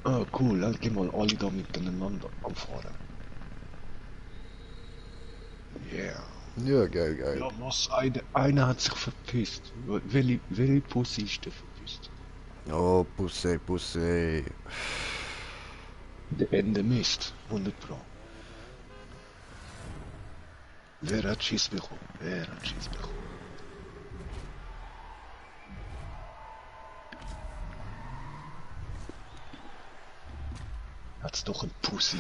Ah, cool, dann gehen wir alle da miteinander anfahren. Yeah. Ja, geil. Ja, was? Einer hat sich verpisst. Welche Pussy ist der verpisst? Oh, Busse. Der Ende Mist, 100 Pro. Wer hat Schiss bekommen? Hat's doch ein Pussy.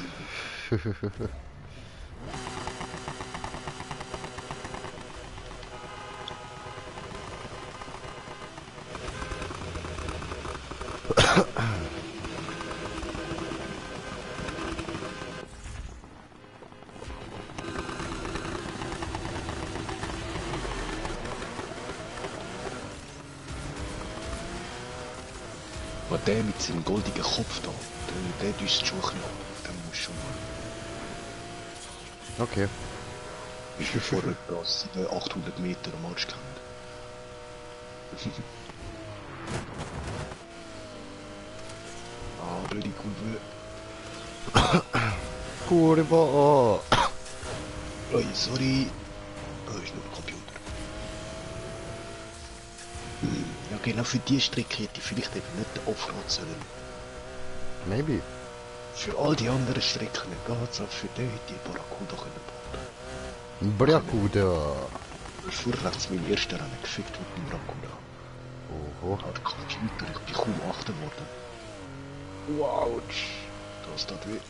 Aber der mit seinem goldigen Kopf da, der düst schon knapp. Der muss schon mal. Okay. Ist schon vor etwa 800 Meter am Arsch gehabt. Ah, blöde Kurve. Kurva A. Oi, sorry. Oh, ist nur ein Computer. Ja, genau für die Strecke hätte ich vielleicht eben nicht den Offroad sollen. Maybe. Für all die anderen Strecken geht's, aber für den hätte ich Barracuda können bauen. Bracuda. Vorwärts mein erster Rennen gefickt mit dem Barracuda. Oho. Der Computer, ich bin kaum achten worden. Wow, das tut weh.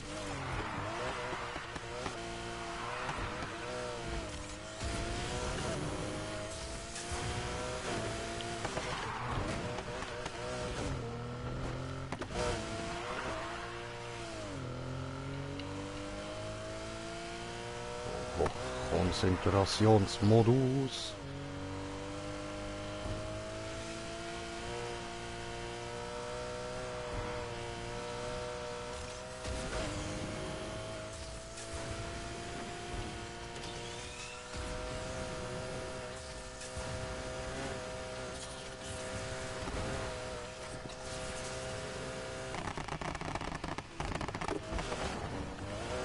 Konzentrationsmodus.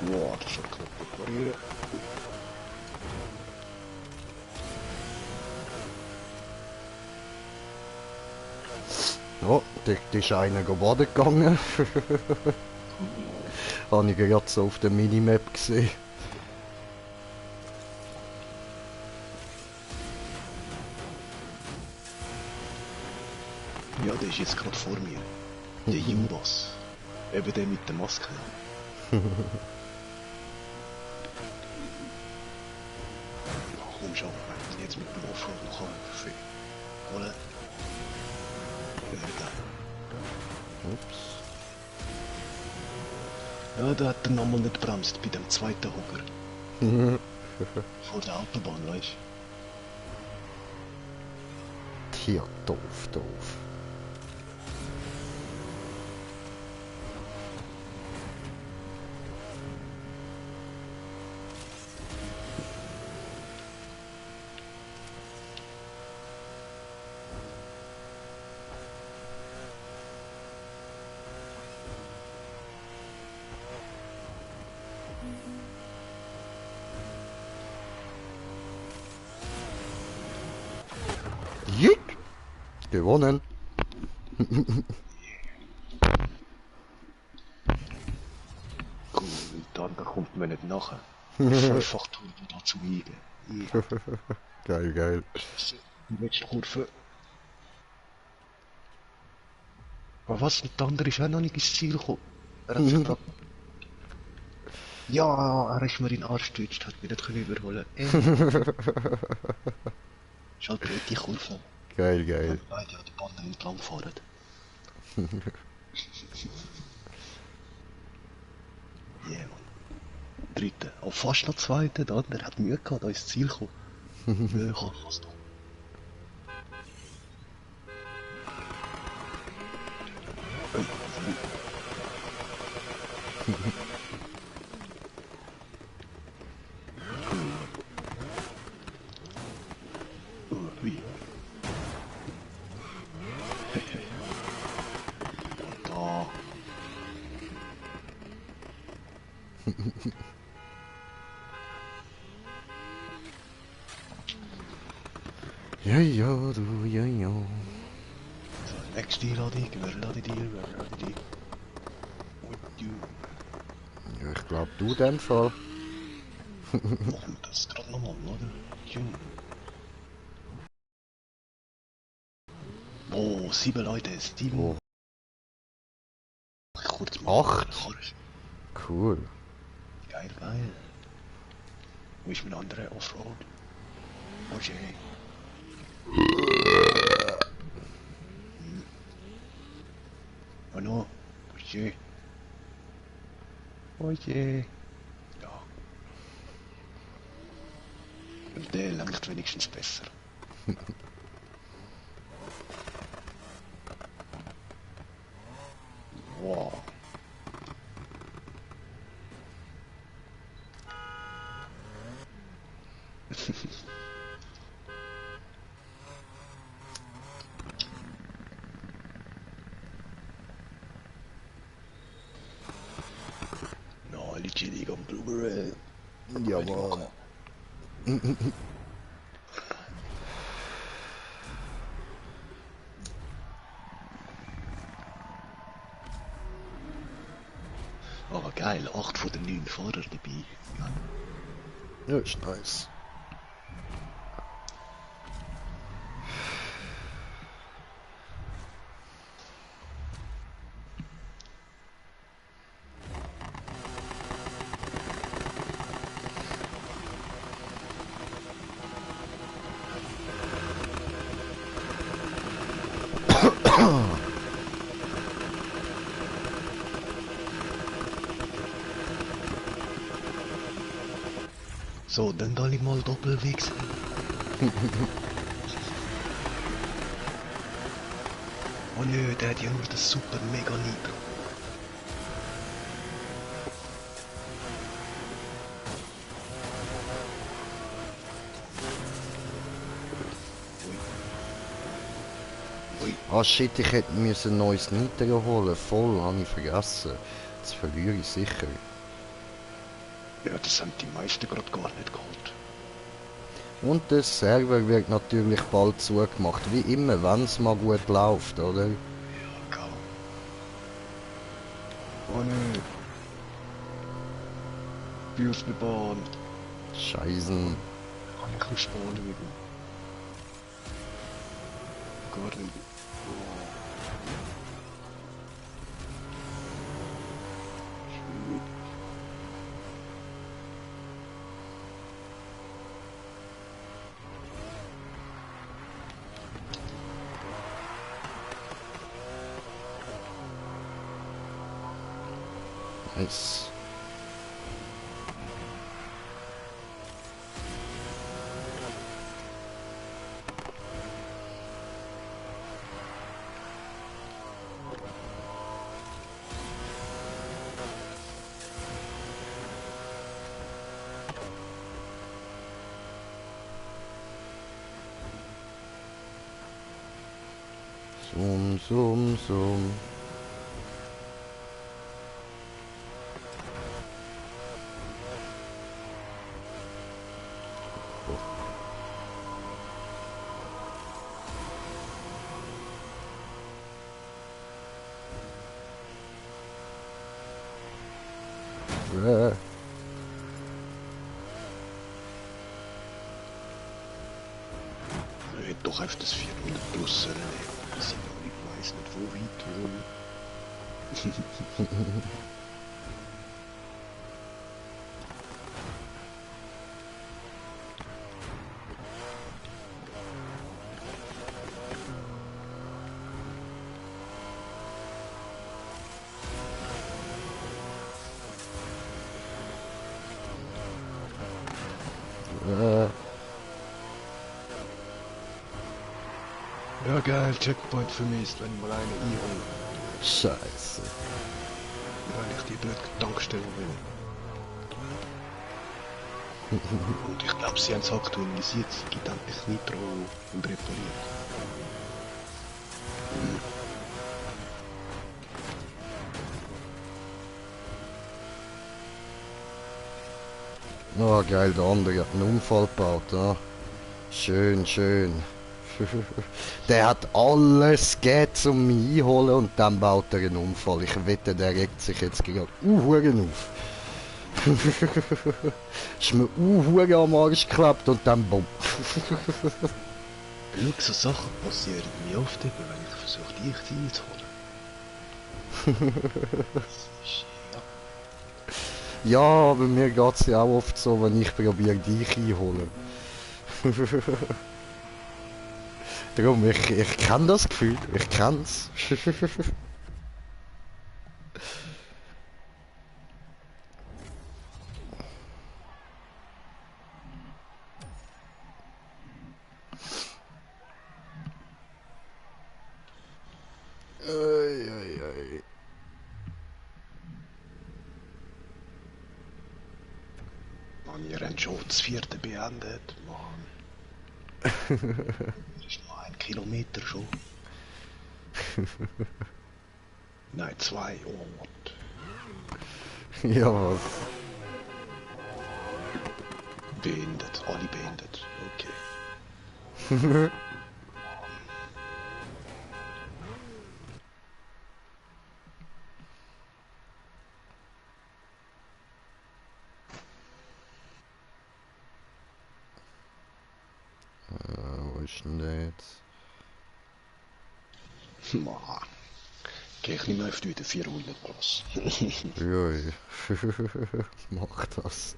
Wow, das ist knapp reparieren. Oh, dort ist einer baden gegangen. Habe ich gerade so auf der Minimap gesehen. Ja, der ist jetzt gerade vor mir. Der Judas. Eben der mit der Maske. Komm schon, jetzt mit dem Offroad noch an. Oder? Ups. Ja, da hat er nochmal nicht bremst bei dem zweiten Hocker. Vor der Autobahn, weißt Tja, doof. Jick! Gewonnen. Cool, dann kommt man nicht nachher. Einfach Turbo dazu liegen. Yeah. Geil, geil. Die letzte Kurve. Aber was? Der andere ist auch noch nicht ins Ziel gekommen. Er hat sich grad... Ja, er ist mir in den Arsch getutscht, hat mich nicht können überholen. Ist halt blöd, die Kurve. Geil, Wenn geil. beide an der Bande entlang fahren. Yeah, Mann. Dritte. Auch fast noch zweite, der andere hat Mühe gehabt, da ins Ziel zu kommen. Ja, ich hab fast noch. Ui. Und da. Ja, ja, du, ja, ja. So, nächste Ladung, wer ladet die? Und du. Ja, ich glaub, du in dem Fall. Machen wir das gerade nochmal, oder? Jung. Oh, 7 Leute, 7. Oh, Kurz mal. 8. Cool. Geil, geil. Wo ist mein anderer Offroad? Oh je. Oh no. Oh je. Oh je. Ja. Und der lenkt wenigstens besser. Wow. No, li chilli am Blueberry. Ja, Mann. Aber geil, 8 von den 9 Fahrern dabei. Ja, ist nice. So, dann da mal Doppelwegs. Oh nö, der hat ja nur das super mega Nitro. Ui. Ah shit, ich hätte müssen ein neues Nitro holen. Voll, habe ich vergessen. Das verliere ich sicher. Ja, das haben die meisten gerade gar nicht geholt. Und der Server wird natürlich bald zugemacht. Wie immer, wenn es mal gut läuft, oder? Ja, kaum. Oh nö. Wie auf der Bahn. Scheißen. Kann ich nicht spawnen mit dem. Gar nicht. Schwierig. Nice. Zoom, zoom, zoom. Ich hätte doch einfach das 400 plus nehmen. Wir sind noch nicht, weiss nicht wo weit, wo. Ja geil, Checkpoint vermisst, wenn ich mal einen einhole. Scheiße. Weil ich die blöde Tankstelle will. Und ich glaube, sie haben es aktualisiert, es gibt endlich Nitro und repariert. Oh geil, der andere hat einen Unfall gebaut, ja. Schön, schön. Der hat alles geht zum mich einholen und dann baut er einen Unfall. Ich wette, der regt sich jetzt gerade Huren auf. Ist mir Huren am Arsch geklappt und dann bumm. Schau, so Sachen passieren mir oft eben, wenn ich versuche, dich einzuholen. Ja, aber mir geht's ja auch oft so, wenn ich probiere, dich einholen. Darum, ich kenn das Gefühl, ich kenn's. Ei, ei, ei. Mann, ihr habt schon das 4. beendet, Mann. Das ist noch 1 Kilometer schon. Nein, 2, oh Gott. Ja, was? Beendet, alle beendet, okay. Wo ist denn der jetzt? Mann. Geh ich nicht mehr auf die 400 plus. Jui. Mach das.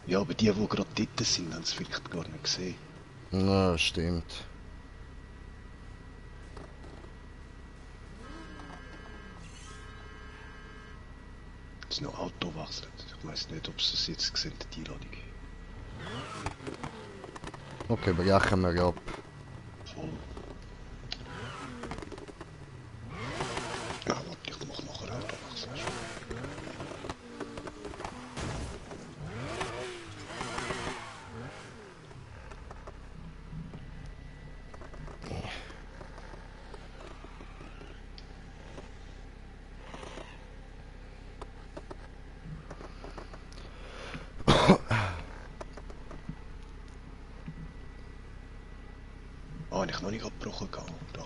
Ja, aber die gerade dort sind, haben es vielleicht gar nicht gesehen. Na, stimmt. Es ist noch Auto wechselt. Ich weiß nicht, ob sie es jetzt gesehen haben, die Einladung. Okay, brechen wir ab. Voll. Ja, warte, ich mach nachher Auto wechseln. Ah, ich noch nicht abgebrochen gegangen. Da.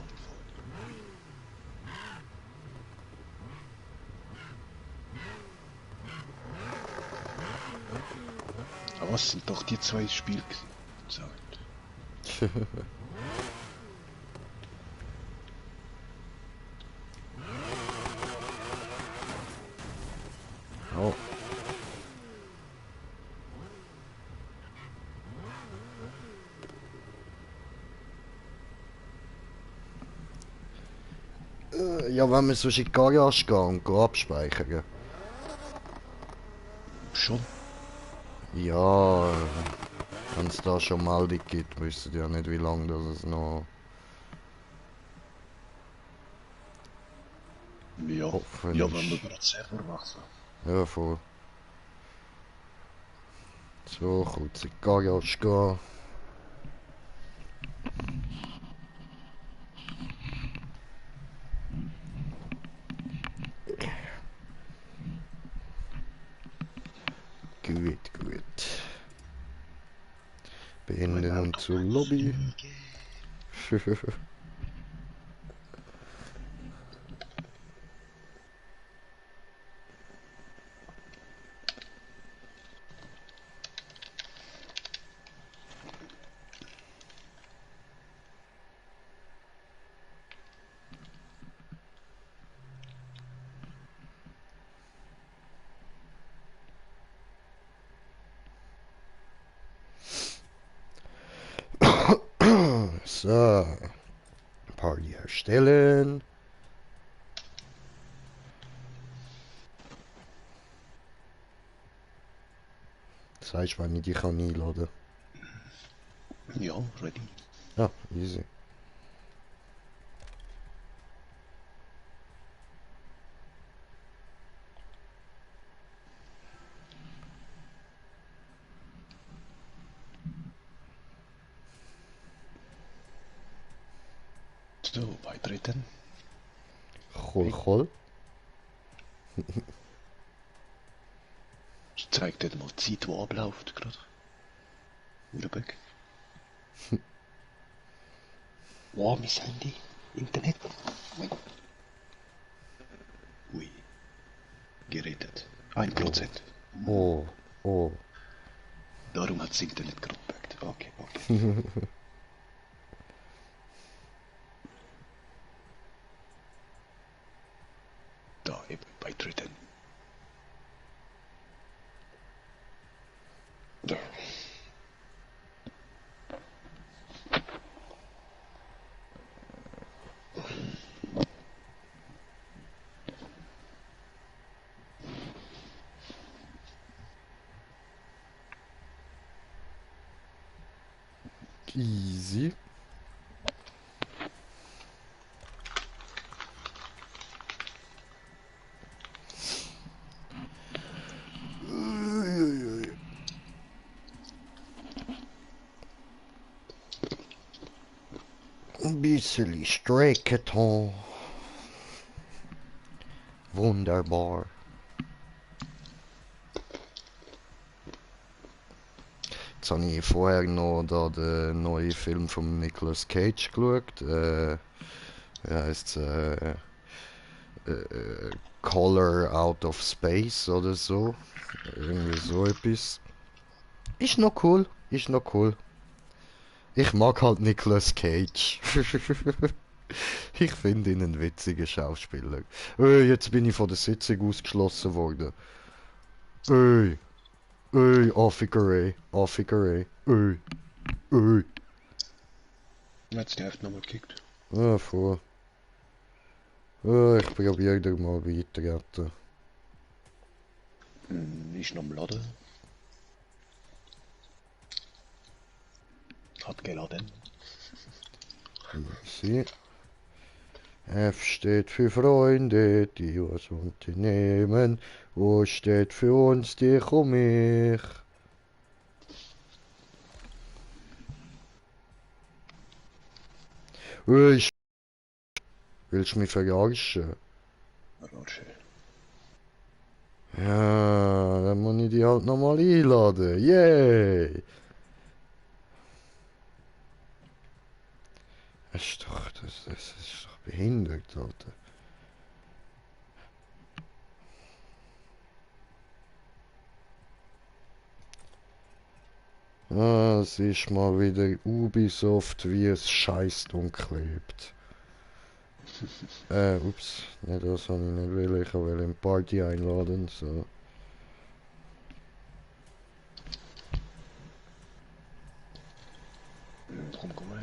Aber was sind doch die 2 Spiele gewesen? Oh. Ja, wenn wir sonst in die Garage gehen und abspeichern. Schon? Ja, wenn es da schon Meldung gibt, wissen ja nicht, wie lange das es noch... Ja. Hoffentlich. Ja, wenn wir gerade Server wechseln. Ja, voll. So, kurz in die Garage gehen. Gut. Beenden und zur Lobby. So. Party erstellen. Das heißt, wenn ich dich einladen kann. Ja, ready. Ja, easy. So, beitreten. Cool. Ich zeig dir mal die Zeit, die abläuft gerade. Lübeck. Wow, mein Handy. Internet. Ui. Gerettet. 1%. Oh. Darum hat das Internet gerade gepackt. Okay. Da eben, beitreten. Da. Easy. Ein bisschen Strecketon. Wunderbar. Jetzt habe ich vorher noch da den neuen Film von Nicolas Cage geschaut. Wie heisst's? Color Out of Space oder so. Irgendwie so etwas. Ist noch cool. Ich mag halt Nicolas Cage. Ich finde ihn ein witziger Schauspieler. Jetzt bin ich von der Sitzung ausgeschlossen worden. Affigure. Jetzt der nochmal gekickt. Ah, voll. Ich probiere dir mal weiter. Ist noch am Laden. Hat geladen. Easy. F steht für Freunde, die was unternehmen. O steht für uns, dich und mich. Ich willst du mich verarschen? Roger. Ja, dann muss ich die halt nochmal einladen. Yay! Das ist doch behindert, Alter. Ah, es ist mal wieder Ubisoft, wie es Scheißdung klebt. Ups, ne, das habe ich nicht will. Ich will in Party einladen, so. Komm mal.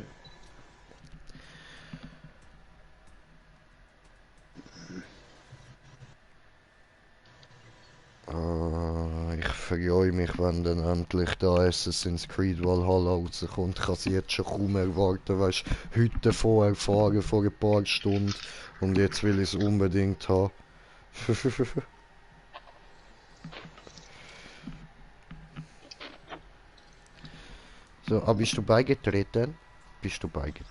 Ich freue mich, wenn dann endlich da Assassin's Creed Valhalla rauskommt. Ich kann es jetzt schon kaum erwarten, weißt heute vorher fahren, vor ein paar Stunden. Und jetzt will ich es unbedingt haben. So, bist du beigetreten? Ladet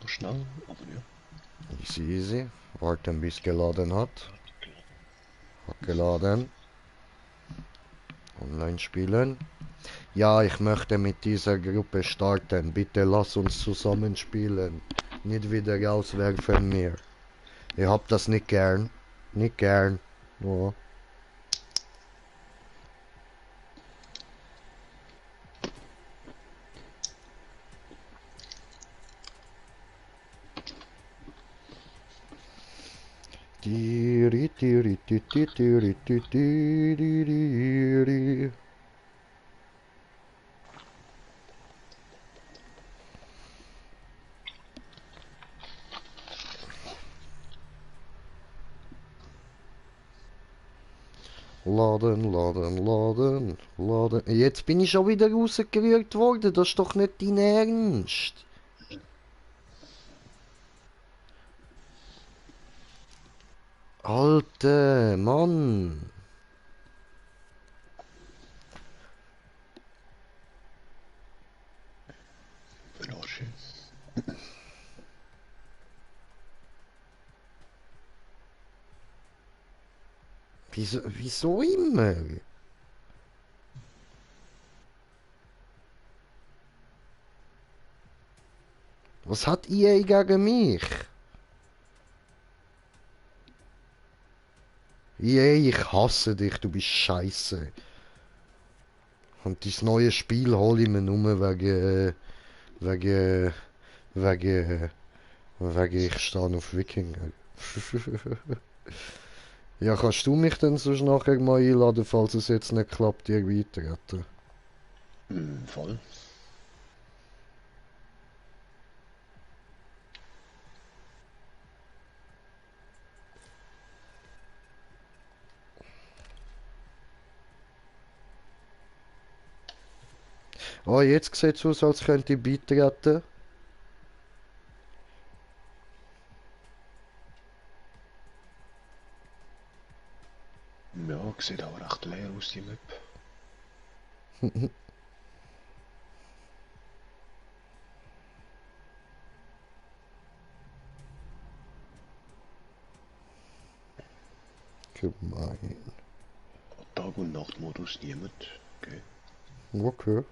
noch schnell, aber ja. Easy. Warten bis geladen hat. Hat geladen. Online spielen. Ja, ich möchte mit dieser Gruppe starten. Bitte lass uns zusammen spielen. Nicht wieder rauswerfen mir. Ich hab das nicht gern. Nicht gern. Ja. Tiri, tiri, tiri, tiri, tiri, tiri. Laden, laden, laden, laden. Jetzt bin ich schon wieder rausgerührt worden. Das ist doch nicht dein Ernst. Alter, Mann. Verarsche. Wieso immer? Was hat EA gegen mich? EA, ich hasse dich, du bist scheiße. Und dieses neue Spiel hole ich mir nur wegen, wegen, wegen ich stehe auf Wikinger. Ja, kannst du mich dann sonst nachher mal einladen, falls es jetzt nicht klappt, dir weiterreden? Voll. Oh, jetzt sieht es aus, als könnte ich beitreten. Ja, sieht auch recht leer aus, die Map. Gemein. Tag- und Nachtmodus niemand. Okay. Okay.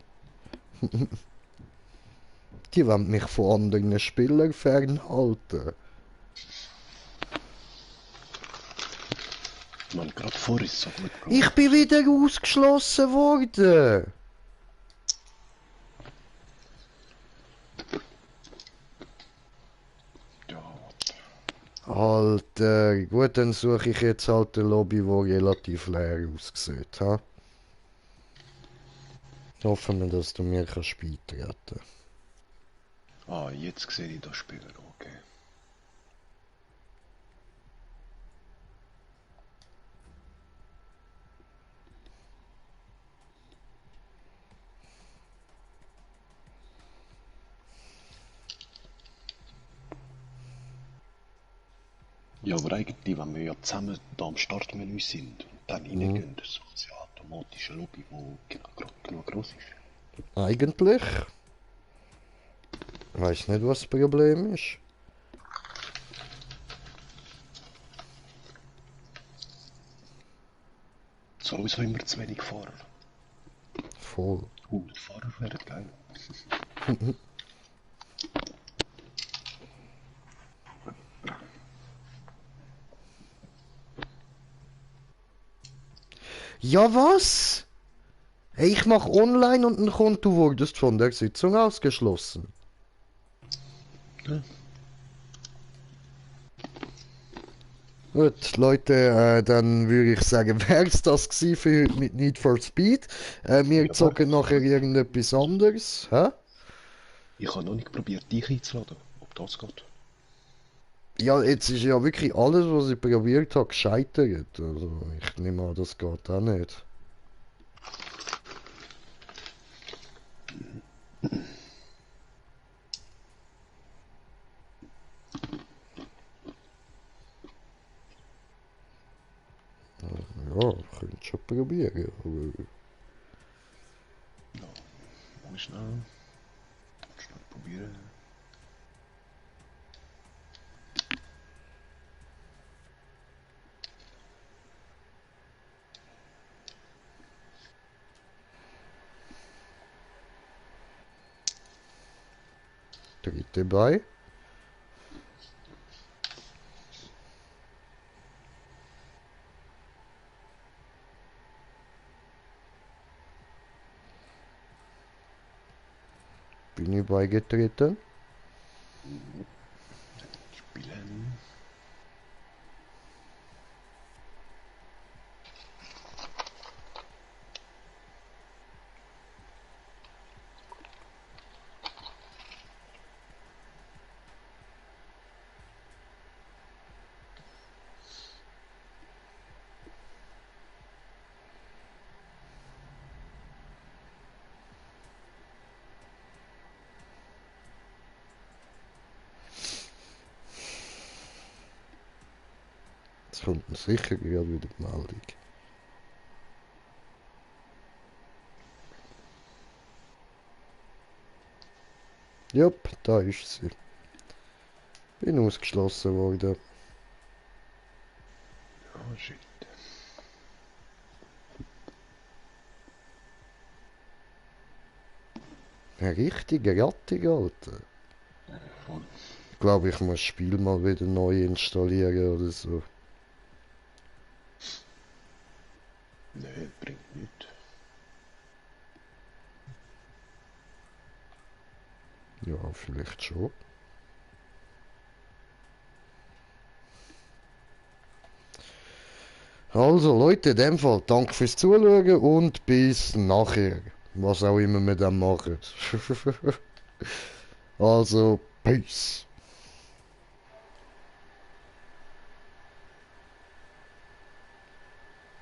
Die wollen mich von anderen Spielern fernhalten. Man, gerade vorher ist so gut gegangen. Ich bin wieder ausgeschlossen worden. Ja, Alter, gut, dann suche ich jetzt halt eine Lobby, wo relativ leer aussieht. Ha? Hoffen wir, dass du mir kannst beitreten. jetzt sehe ich das Spieler, okay. Ja, aber eigentlich, wenn wir ja zusammen da am Startmenü sind und dann reingehen, das macht ja automatisch eine Lobby, die genug groß ist. Eigentlich? Weiß nicht, was das Problem ist. Sowieso immer zu wenig Fahrer. Voll. 100 Fahrer wären geil. Ja, was? Hey, ich mach online und ein Konto wurdest von der Sitzung ausgeschlossen. Ja. Gut, Leute, dann würde ich sagen, wär's das gewesen für heute mit Need for Speed. Wir Ja, warte. zocken nachher irgendetwas anderes. Hä? Ich habe noch nicht probiert, dich einzuladen, ob das geht. Ja, jetzt ist ja wirklich alles, was ich probiert habe, gescheitert. Also, ich nehme an, das geht auch nicht. Ja, könnt schon probieren. Aber Ja, mal schnell probieren. Dritte bei. Bin ich beigetreten? Spielen. Jetzt kommt mir sicher gerade wieder die Meldung. Jupp, da ist sie. Bin ausgeschlossen worden. Oh shit. Eine richtige Gattung, Alter. Voll. Ich glaube, ich muss das Spiel mal wieder neu installieren oder so. Nee, bringt nichts. Ja, vielleicht schon. Also Leute, in dem Fall danke fürs Zuschauen und bis nachher. Was auch immer wir dann machen. Also, Peace.